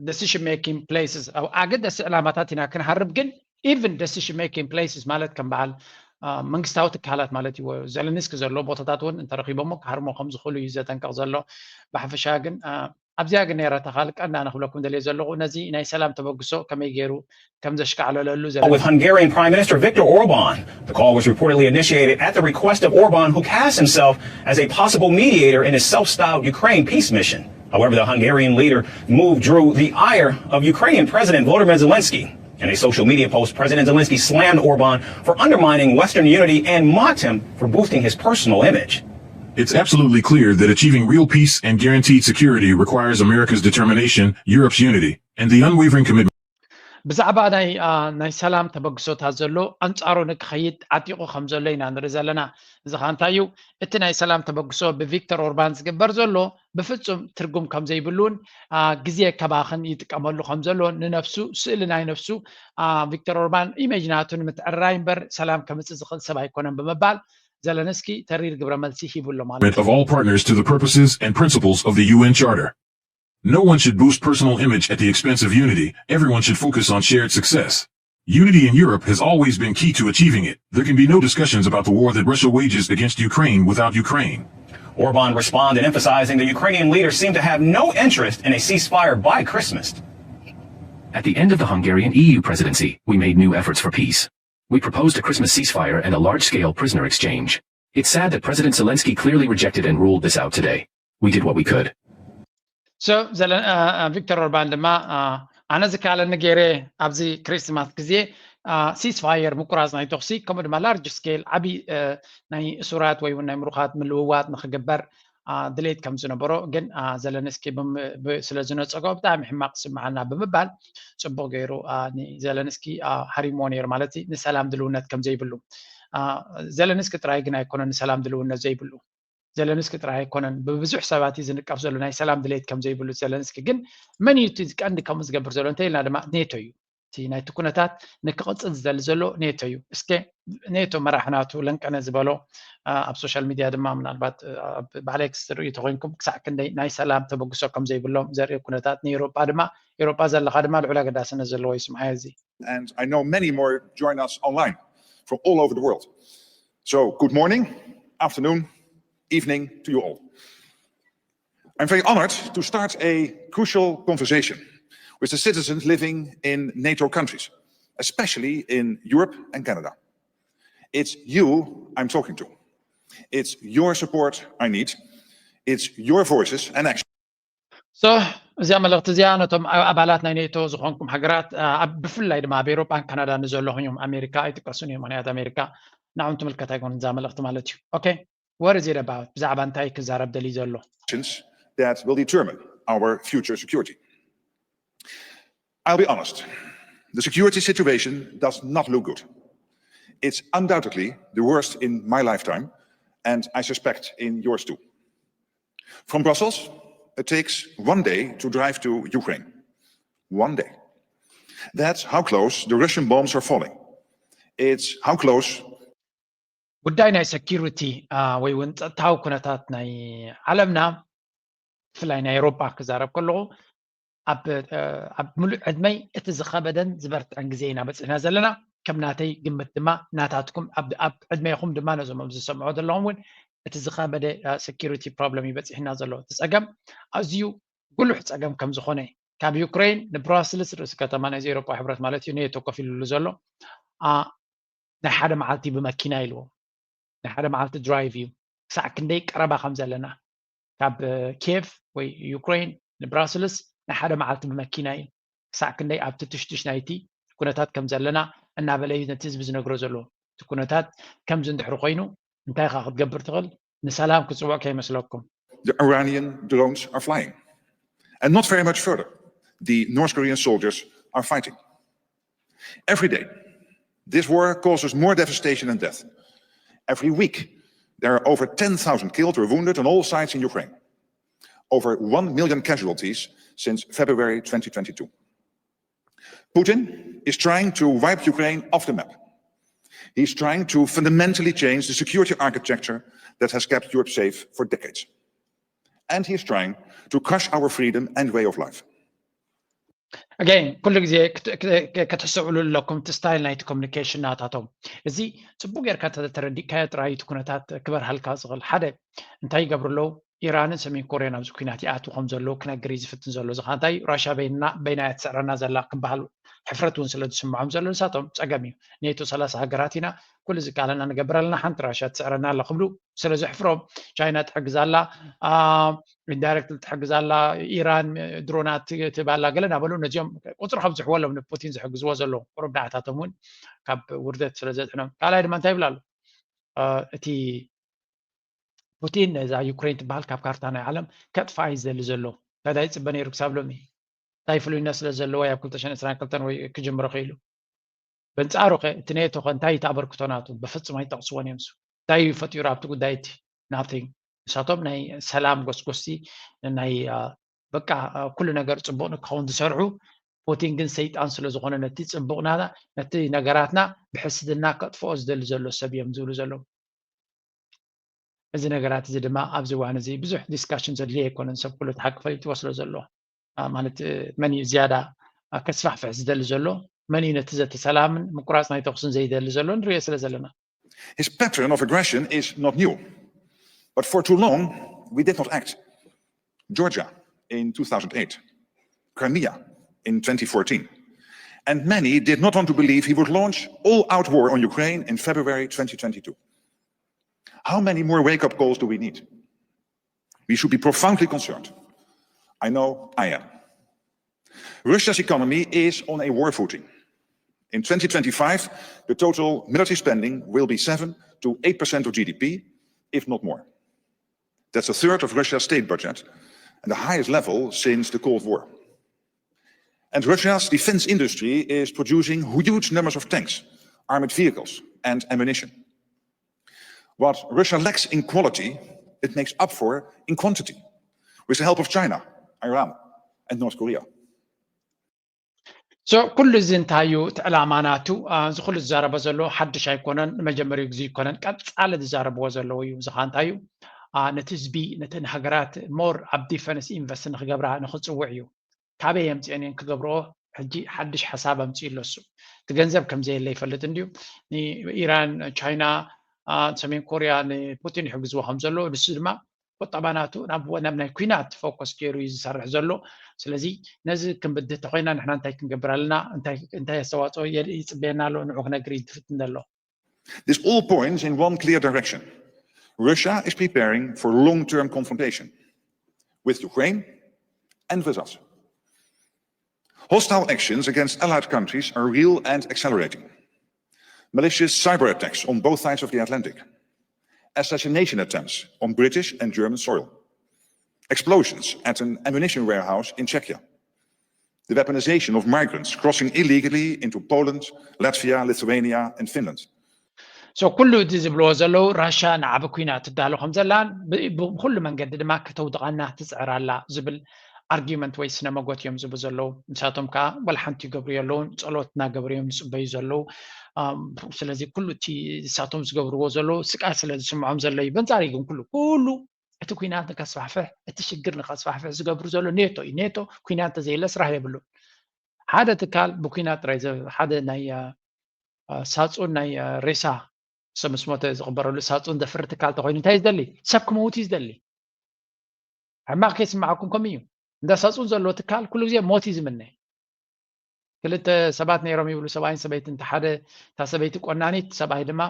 decision making places ኣገደሲ ዕላማታት ኢና ክንሃርም ግን even decision making places ማለት ከም በዓል መንግስታዊ ትካላት ማለት እዩ። ዘለንስኪ ዘለዎ ቦታታት እውን እንተረኪቦሞ ክሃርሞ ከም ዝኽእሉ እዩ ዘጠንቀቕ ዘሎ። ብሓፈሻ ግን ኣብዚኣ ግን ነይረ ተኻል ቀንዳ ንክብለኩም ደልየ ዘለኹ ነዚ ናይ ሰላም ተበግሶ ከመይ ገይሩ ከም ዘሽካዕለለሉ ዘለ with Hungarian Prime Minister Viktor Orban. The call was reportedly initiated at the request of Orban, who cast himself as a possible mediator in his self-styled Ukraine peace mission. However, the Hungarian leader move drew the ire of Ukrainian President Volodymyr Zelensky. In a social media post, President Zelensky slammed Orban for undermining Western unity and mocked him for boosting his personal image. It's absolutely clear that achieving real peace and guaranteed security requires America's determination, Europe's unity, and the unwavering commitment. ብዛዕባ ናይ ናይ ሰላም ተበግሶታት ዘሎ ኣንጻሩ ንክኸይድ ዓጢቑ ከም ዘሎ ኢና ንርኢ ዘለና። እዚ ኸ እንታይ እዩ? እቲ ናይ ሰላም ተበግሶ ብቪክተር ኦርባን ዝግበር ዘሎ ብፍጹም ትርጉም ከም ዘይብሉን ግዜ ከባኽን ይጥቀመሉ ከም ዘሎ ንነፍሱ ስእሊ ናይ ነፍሱ ቪክተር ኦርባን ኢሜጅ ናቱ ንምትዕርራይ እምበር ሰላም ከምጽእ ዝኽእል ሰብ ኣይኮነን ብምባል ዘለንስኪ ተሪር ግብረ መልሲ ሂቡ ኣሎ ማለት of all partners to the purposes and principles of the U N Charter. No one should boost personal image at the expense of unity. Everyone should focus on shared success. Unity in Europe has always been key to achieving it. There can be no discussions about the war that Russia wages against Ukraine without Ukraine. Orban responded, emphasizing the Ukrainian leader seemed to have no interest in a ceasefire by Christmas. At the end of the Hungarian E U presidency, we made new efforts for peace. We proposed a Christmas ceasefire and a large scale prisoner exchange. It's sad that President Zelensky clearly rejected and ruled this out today. We did what we could. So ዘለ ቪክተር ኦርባን ድማ ኣነ ዝከኣለኒ ገይረ ኣብዚ ክሪስማስ ግዜ ሲስፋየር ምቁራፅ ናይ ተኩሲ ከምኡ ድማ ላርጅ ስኬል ዓብዪ ናይ እሱራት ወይ እውን ናይ ምሩኻት ምልውዋጥ ንክግበር ድሌት ከም ዝነበሮ ግን ዘለንስኪ ስለ ዝነፀጎ ብጣዕሚ ሕማቕ ዝስምዓልና ብምባል ፅቡቕ ገይሩ ንዘለንስኪ ሃሪሞ ነይሩ ማለት ንሰላም ድልውነት ከም ዘይብሉ ዘለንስኪ ጥራይ ግን ኣይኮነን ንሰላም ድልውነት ዘይብሉ ዘለንስኪ ጥራይ ኣይኮነን ብብዙሕ ሰባት እዩ ዝንቀፍ ዘሎ ናይ ሰላም ድሌት ከም ዘይብሉ ዘለንስኪ ግን መን እዩ እቲ ቀንዲ ከምኡ ዝገብር ዘሎ እንተኢልና ድማ ኔቶ እዩ እቲ ናይቲ ኩነታት ንክቕፅል ዝደሊ ዘሎ ኔቶ እዩ እስከ ኔቶ መራሒ ናቱ ለንቀነ ዝበሎ ኣብ ሶሻል ሚድያ ድማ ምናልባት ባዕለይ ክስ ትርእዩ ተኮይንኩም ክሳዕ ክንደይ ናይ ሰላም ተበግሶ ከም ዘይብሎም ዘርኢ ኩነታት ንኤሮጳ ድማ ኤሮጳ ዘለካ ድማ ልዑል ኣገዳስነት ዘለዎ ይስምዓዮ እዚ And I know many more join us online from all over the world. So, good morning, afternoon, evening to you all. I'm very honored to start a crucial conversation with the citizens living in NATO countries, especially in Europe and Canada. It's you I'm talking to. It's your support I need. It's your voices and action. So እዚኣ መልእኽቲ እዚኣ ነቶም ኣባላት ናይ ኔቶ ዝኾንኩም ሃገራት ብፍላይ ድማ ኣብ ኤሮጳን ካናዳን ዘለኹም እዮም ኣሜሪካ ኣይጥቀሱን እዮም ምክንያት ኣሜሪካ ንዓም ትምልከት ኣይኮን እዛ መልእኽቲ ማለት እዩ okay what is it about ብዛዕባ እንታይ ክዛረብ ደልዩ ዘሎ That will determine our future security. I'll be honest, the security situation does not look good. It's undoubtedly the worst in my lifetime, and I suspect in yours too. From Brussels, it takes one day to drive to Ukraine. One day. That's how close the Russian bombs are falling. It's how close ጉዳይ ናይ security ወይ እውን ፀጥታዊ ኩነታት ናይ ዓለምና ብፍላይ ናይ ኤሮጳ ክዛረብ ከለኹ ኣብ ሙሉእ ዕድመይ እቲ ዝኸበደን ዝበርትዐን ግዜ ኢና በፂሕና ዘለና ከም ናተይ ግምት ድማ ናታትኩም ኣብ ዕድሜኹም ድማ ነዞም ዝሰምዑ ዘለኹም እውን እቲ ዝኸበደ security problem እዩ በፂሕና ዘሎ እቲ ፀገም ኣዝዩ ጉሉሕ ፀገም ከም ዝኾነ ካብ ዩክሬን ንብራስልስ ርእሲ ከተማ ናይዚ ኤሮጳ ሕብረት ማለት እዩ ኔቶ ኮፍ ኢሉሉ ዘሎ ናይ ሓደ መዓልቲ ብመኪና ኢልዎ ናይ ሓደ መዓልቲ drive እዩ ክሳዕ ክንደይ ቀረባ ከም ዘለና ካብ ኬቭ ወይ ዩክሬን ንብራስልስ ናይ ሓደ መዓልቲ ብመኪና እዩ ክሳዕ ክንደይ ኣብቲ ትሽትሽ ናይቲ ኩነታት ከም ዘለና እናበለ እዩ ነቲ ህዝቢ ዝነግሮ ዘሎ እቲ ኩነታት ከምዚ እንድሕሪ ኮይኑ እንታይ ኢኻ ክትገብር ትኽእል ንሰላም ክፅውዕ ከይመስለኩም The Iranian drones are flying. And not very much further, the North Korean soldiers are fighting. Every day, this war causes more devastation and death. Every week, there are over ten thousand killed or wounded on all sides in Ukraine. Over one million casualties since February twenty twenty-two. Putin is trying to wipe Ukraine off the map. He's trying to fundamentally change the security architecture that has kept Europe safe for decades. And he's trying to crush our freedom and way of life. Again, ኩሉ ግዜ ክትሕሰብሉ ኣለኩም እቲ style ናይቲ communication ናታቶም እዚ ፅቡቅ ጌርካ ተተረዲእካዮ ጥራይ እቲ ኩነታት ክበርሃልካ ዝኽእል ሓደ እንታይ ይገብሩ ኣለዉ ኢራንን ሰሜን ኮርያን ኣብዚ ኩናት ይኣትዉ ከም ዘለዉ ክነግር እዩ ዝፍትን ዘሎ እዚ እንታይ ራሽያ በይና እያ ትስዕረና ዘላ ክበሃል ሕፍረት እውን ስለ ዝስምዖም ዘሎ ንሳቶም ፀገም እዩ ኔቶ ሰላሳ ሃገራት ኢና ኩሉ ዝከኣለና ንገብር ኣለና ሓንቲ ራሽያ ትስዕረና ኣላ ክብሉ ስለ ዘሕፍሮም ቻይና ትሕግዝ ኣላ indirect ትሕግዝ ኣላ ኢራን ድሮናት ትህብ ኣላ ገለ እናበሉ ነዚኦም ቁፅሪ ከብዝሕዎ ኣለዎም ንፑቲን ዝሕግዝዎ ዘለዉ ቁሩብ ንዓታቶም እውን ካብ ውርደት ስለ ዘድሕኖም ካልኣይ ድማ እንታይ ይብል ኣሎ እቲ ፑቲን ነዛ ዩክሬን ትበሃል ካብ ካርታ ናይ ዓለም ከጥፋ እዩ ዝደሊ ዘሎ እንታይ ይፅበ ነይሩ ክሳብ ሎሚ እንታይ ፍሉይነት ስለ ዘለዎ ኣብ ክልተ ሽሕን ዕስራን ክልተን ወይ ክጅምሮ ክኢሉ በንፃሩ ከ እቲ ኔቶ ከ እንታይ ተኣበርክቶ ናቱ በፍፁም ኣይጠቕስዎን እዮም እንታይ እዩ ፈጢሩ ኣብቲ ጉዳይ እቲ nothing ንሳቶም ናይ ሰላም ጎስጎስቲ ናይ በቃ ኩሉ ነገር ፅቡቅ ንክኸውን ዝሰርሑ ፑቲን ግን ሰይጣን ስለ ዝኾነ ነቲ ፅቡቅ ናና ነቲ ነገራትና ብሕስድና ከጥፍኦ ዝደሊ ዘሎ ሰብ እዮም ዝብሉ ዘለዉ እዚ ነገራት እዚ ድማ ኣብዚ እዋን እዚ ብዙሕ discussion ዘድልዮ ኣይኮነን ሰብ ኩሉ እቲ ሓቂ ፈሊጥዎ ስለ ዘሎ ማለት መን እዩ ዝያዳ ከስፋሕፍሕ ዝደሊ ዘሎ መን እዩ ነቲ ዘቲ ሰላምን ምቁራፅ ናይ ተኩስን ዘይደሊ ዘሎ ንሪኦ ስለ ዘለና His pattern of aggression is not new, but for too long we did not act. Georgia in two thousand eight, Crimea in twenty fourteen, and many did not want to believe he would launch all out war on Ukraine in February twenty twenty-two. How many more wake up calls do we need? We should be profoundly concerned. I know I am. Russia's economy is on a war footing. In twenty twenty-five, the total military spending will be seven to eight percent of G D P, if not more. That's a third of Russia's state budget and the highest level since the Cold War. And Russia's defense industry is producing huge numbers of tanks, armored vehicles, and ammunition. What Russia lacks in quality, it makes up for in quantity, with the help of China, Iran, and North Korea. So ኩሉ እዚ እንታይ እዩ እቲ ዕላማ ናቱ? እዚ ኩሉ ዝዛረቦ ዘሎ ሓድሽ ኣይኮነን፣ ንመጀመሪኡ ግዜ ኣይኮነን፣ ቀጻሊ ዝዛረብዎ ዘለዉ እዩ። እዚ ከዓ እንታይ እዩ? ነቲ ህዝቢ፣ ነተን ሃገራት more ኣብ ዲፈንስ ኢንቨስት ንክገብራ ንክፅውዕ እዩ። ካበይ የምፅኤን እየን ክገብርኦ? ሕጂ ሓድሽ ሓሳብ ኣምፅኡ ኣሎ እሱ። እቲ ገንዘብ ከምዘየለ ይፈልጥ እንድዩ። ንኢራን፣ ቻይና፣ ሰሜን ኮርያ ንፑቲን ይሕግዝዎ ከም ዘለዉ፣ ንሱ ድማ ቁጠባ ናቱ ናብ ናብ ናይ ኩናት ፎከስ ገይሩ እዩ ዝሰርሕ ዘሎ። ስለዚ ነዚ ክንብድህ ተኮይና ንሕና እንታይ ክንገብር ኣለና? እንታይ እንታይ ኣስተዋፅኦ የ- ይፅበየና ኣሎ? ንዑ ክነግር እዩ ዝፍትን ዘሎ። This all points in one clear direction. Russia is preparing for long-term confrontation with Ukraine and with us. Hostile actions against allied countries are real and accelerating. Malicious cyber attacks on both sides of the Atlantic. Assassination attempts on British and German soil. Explosions at an ammunition warehouse in Czechia. The weaponization of migrants crossing illegally into Poland, Latvia, Lithuania, and Finland. So ኩሉ እቲ ዝብልዎ ዘለዉ ራሻ ንዓቢ ኩናት ትዳሎ ከም ዘላን ብ- ብኩሉ መንገዲ ድማ ከተውድቐና ትፅዕር ኣላ ዝብል ኣርጊመንት ወይ ስነ መጎት እዮም ዝብሉ ዘለዉ። ንሳቶም ከዓ ዋላ ሓንቲ ይገብሩ የለውን፣ ፀሎት እናገበሩ እዮም ዝፅበዩ ዘለዉ። ኣም፣ ስለዚ ኩሉ እቲ ንሳቶም ዝገብርዎ ዘለዉ ስቃይ ስለ ዝስምዖም ዘሎ እዩ። በንፃሪ ግን ኩሉ ኩሉ እቲ ኩናት ንከስፋሕፍሕ እቲ ሽግር ንከስፋሕፍሕ ዝገብሩ ዘሎ ኔቶ እዩ። ኔቶ ኩናት እንተዘየለ ስራሕ የብሉ። ሓደ ትካል ብኩናት ጥራይ ዘ- ሓደ ናይ አ፣ አ፣ ሳጹን ናይ አ፣ ሬሳ ሰብ ምስ ሞተ ዝቕበረሉ ሳጹን ዘፍሪ ትካል ተኮይኑ እንታይ እዩ ዝደሊ? ሰብ ክመውት እዩ ዝደሊ። ሕማቕ ከይስምዓኩም ከምኡ እዩ። እንዳ ሳጹን ዘለዎ ትካል ኩሉ ግዜ ሞት እዩ ዝምነ። ክልተ ሰባት ነይሮም ይብሉ፣ ሰብኣይን ሰበይትን። እታ ሓደ እታ ሰበይቲ ቆናኒት፣ ሰብኣይ ድማ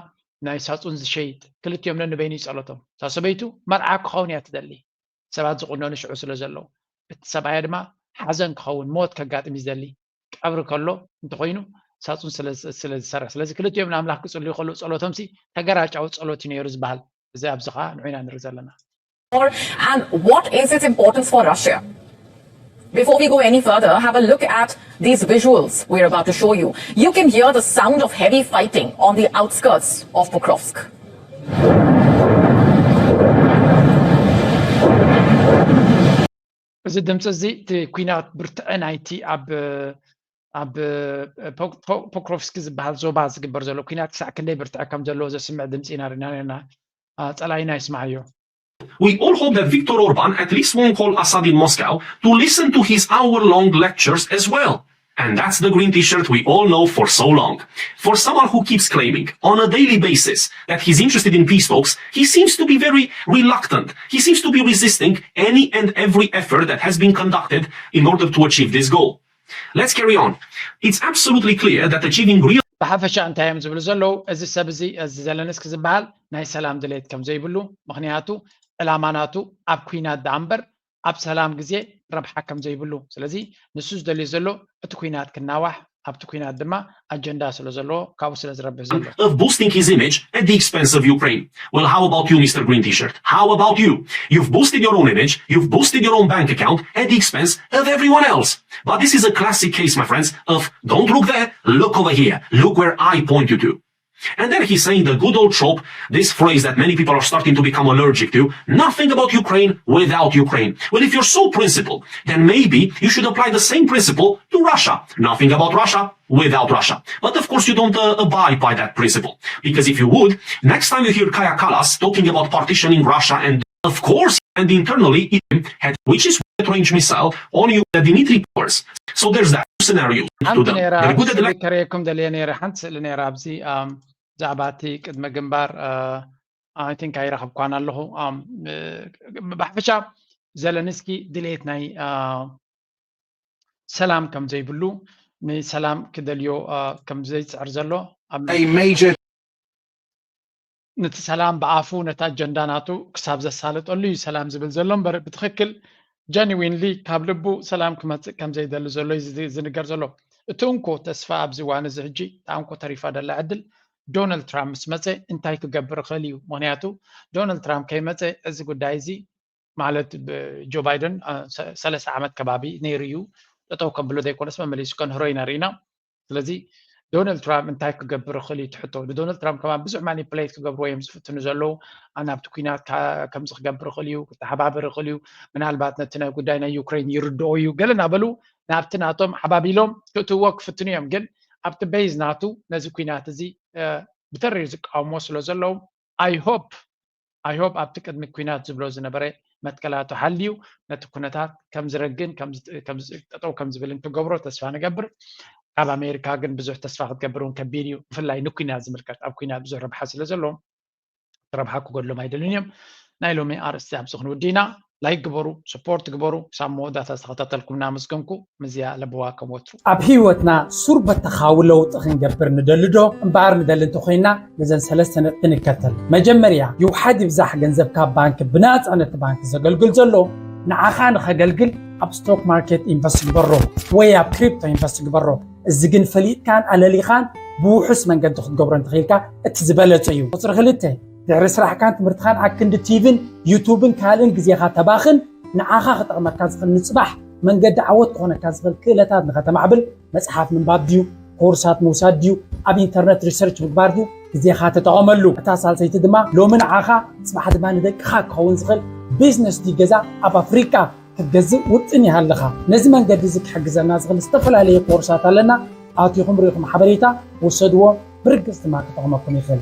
ናይ ሳጹን ዝሸይጥ። ክልቲኦም ነንበይኑ እዩ ጸሎቶም። እታ ሰበይቱ መርዓ ክኸውን እያ ትደሊ፣ ሰባት ዝቑነኑ ሽዑ ስለ ዘለዉ። እቲ ሰብኣያ ድማ ሓዘን ክኸውን፣ ሞት ከጋጥም እዩ ዝደሊ። ቀብሪ ከሎ እንተኾይኑ ሳጹን ስለ ስለ ዝሰርሕ። ስለዚ ክልቲኦም ንኣምላኽ ክጽልዩ ከለዉ ጸሎቶምሲ ተገራጫዊ ጸሎት እዩ ነይሩ ዝበሃል። እዚ ኣብዚ ኸዓ ንዑ ኢና ንርኢ ዘለና። And what is its importance for Russia? Before we go any further, have a look at these visuals we're about to show you. You can hear the sound of heavy fighting on the outskirts of Pokrovsk. እዚ ድምፂ እዚ እቲ ኩናት ብርትዐ ናይቲ ኣብ ኣብ ፖ- ፖ- ፖክሮቭስኪ ዝበሃል ዞባ ዝግበር ዘሎ ኩናት ክሳዕ ክንደይ ብርትዐ ከም ዘለዎ ዘስምዕ ድምፂ ኢና ርኢና ነርና። አ፣ ፀላኢና ይስማዓዮ። We all hope that Viktor Orban at least won't call Assad in Moscow to listen to his hour long lectures as well. And that's the green t shirt we all know for so long. For someone who keeps claiming on a daily basis that he's interested in peace talks, he seems to be very reluctant. He seems to be resisting any and every effort that has been conducted in order to achieve this goal. Let's carry on. It's absolutely clear that achieving real ብሓፈሻ እንታይ እዮም ዝብሉ ዘለዉ? እዚ ሰብ እዚ፣ እዚ ዘለንስኪ ዝበሃል ናይ ሰላም ድሌት ከም ዘይብሉ፣ ምኽንያቱ ዕላማ ናቱ ኣብ ኩናት ደኣ እምበር ኣብ ሰላም ግዜ ረብሓ ከም ዘይብሉ። ስለዚ ንሱ ዝደልዮ ዘሎ እቲ ኩናት ክናዋሕ፣ ኣብቲ ኩናት ድማ ኣጀንዳ ስለ ዘለዎ ካብኡ ስለ ዝረብሕ ዘሎ። Of boosting his image at the expense of Ukraine. Well, how about you, Mister Green T-shirt? How about you? You've boosted your own image, you've boosted your own bank account at the expense of everyone else. But this is a classic case, my friends, of don't look there, look over here, look where I point you to. And then he's saying the good old trope, this phrase that many people are starting to become allergic to, nothing about Ukraine without Ukraine. Well, if you're so principled, then maybe you should apply the same principle to Russia. Nothing about Russia without Russia. But of course, you don't uh, abide by that principle. Because if you would, next time you hear Kaja Kallas talking about partitioning Russia and of course, and internally, it had which is range missile on you, the Dmitry powers. So there's that scenario. ሓንቲ ነራ ስእሊ ከርእየኩም ደልየ ነረ ሓንቲ ስእሊ ነራ ኣብዚ ብዛዕባ እቲ ቅድመ ግንባር I think ኣይረኸብኳን ኣለኹ። ብሓፈሻ ዘለንስኪ ድሌት ናይ ሰላም ከም ዘይብሉ፣ ንሰላም ክደልዮ ከም ዘይፅዕር ዘሎ ኣብ a major ነቲ ሰላም ብኣፉ ነቲ ኣጀንዳ ናቱ ክሳብ ዘሳልጠሉ እዩ ሰላም ዝብል ዘሎ እምበር ብትኽክል ጀኒዊንሊ ካብ ልቡ ሰላም ክመፅእ ከም ዘይደሊ ዘሎ እዩ ዝንገር ዘሎ። እቲ እንኮ ተስፋ ኣብዚ እዋን እዚ ሕጂ እታ እንኮ ተሪፋ ደላ ዕድል ዶናልድ ትራምፕ ምስ መፀ እንታይ ክገብር ይኽእል እዩ? ምክንያቱ ዶናልድ ትራምፕ ከይመፀ እዚ ጉዳይ እዚ ማለት ጆ ባይደን ሰለስተ ዓመት ከባቢ ነይሩ እዩ ጠጠው ከብሎ ዘይኮነስ መመሊሱ ከንህሮ ኢና ርኢና። ስለዚ ዶናልድ ትራምፕ እንታይ ክገብር ይኽእል እዩ ትሕቶ ንዶናልድ ትራምፕ ከማ ብዙሕ ማኒፕሌት ክገብርዎ እዮም ዝፍትኑ ዘለዉ። ናብቲ ኩናት ከምዚ ክገብር ይኽእል እዩ፣ ክተሓባበር ይኽእል እዩ፣ ምናልባት ነቲ ናይ ጉዳይ ናይ ዩክሬን ይርድኦ እዩ ገለ እናበሉ ናብቲ ናቶም ሓባቢሎም ክእትዎ ክፍትኑ እዮም። ግን ኣብቲ ቤዝ ናቱ ነዚ ኩናት እዚ ብተሪር ዝቃወሞ ስለ ዘለዉ I hope I hope ኣብቲ ቅድሚ ኩናት ዝብሎ ዝነበረ መትከላቱ ሓልዩ ነቲ ኩነታት ከም ዝረግን ጠጠው ከም ዝብልን ክገብሮ ተስፋ ንገብር። ካብ ኣሜሪካ ግን ብዙሕ ተስፋ ክትገብር እውን ከቢድ እዩ። ብፍላይ ንኩናት ዝምልከት ኣብ ኩናት ብዙሕ ረብሓ ስለ ዘለዎም ረብሓ ክጎድሎም ኣይደልን እዮም። ናይ ሎሚ ኣርእስቲ ኣብዚ ክንውዲ ኢና። ላይክ ግበሩ፣ ሰፖርት ግበሩ። ክሳብ መወዳእታ ዝተኸታተልኩም እናመስገንኩ ምዝያ ለብዋ ከም ወትሩ ኣብ ህይወትና ሱር በተኻዊ ለውጢ ክንገብር ንደሊ ዶ እምበኣር ንደሊ እንተኮይና ነዘን ሰለስተ ነጥቢ ንከተል። መጀመርያ ይውሓድ ይብዛሕ ገንዘብካ ኣብ ባንክ ብናፃ ነቲ ባንክ ዘገልግል ዘሎ ንዓኻ ንኸገልግል ኣብ ስቶክ ማርኬት ኢንቨስት ግበሮ ወይ ኣብ ክሪፕቶ ኢንቨስት ግበሮ። እዚ ግን ፈሊጥካን ኣለሊኻን ብውሑስ መንገዲ ክትገብሮ እንተኽኢልካ እቲ ዝበለፀ እዩ። ቁፅሪ ክልተ ድሕሪ ስራሕካን ትምህርትኻን ኣክንዲ ቲቪን ዩቱብን ካልእን ግዜኻ ተባኽን ንዓኻ ክጠቕመካ ዝኽእል ንፅባሕ መንገዲ ዓወት ክኾነካ ዝኽእል ክእለታት ንኸተማዕብል መፅሓፍ ምንባብ ድዩ ኮርሳት ምውሳድ ድዩ ኣብ ኢንተርነት ሪሰርች ምግባር ድዩ ግዜኻ ተጠቐመሉ። እታ ሳልሰይቲ ድማ ሎሚ ንዓኻ ፅባሕ ድማ ንደቅኻ ክኸውን ዝኽእል ቢዝነስ ድዩ ገዛ ኣብ ኣፍሪቃ ክትገዝእ ውጥን ይሃለኻ። ነዚ መንገዲ እዚ ክሕግዘና ዝኽእል ዝተፈላለየ ኮርሳት ኣለና። ኣቲኹም ርኢኹም ሓበሬታ ውሰድዎ። ብርግፅ ድማ ክጠቕመኩም ይኽእል።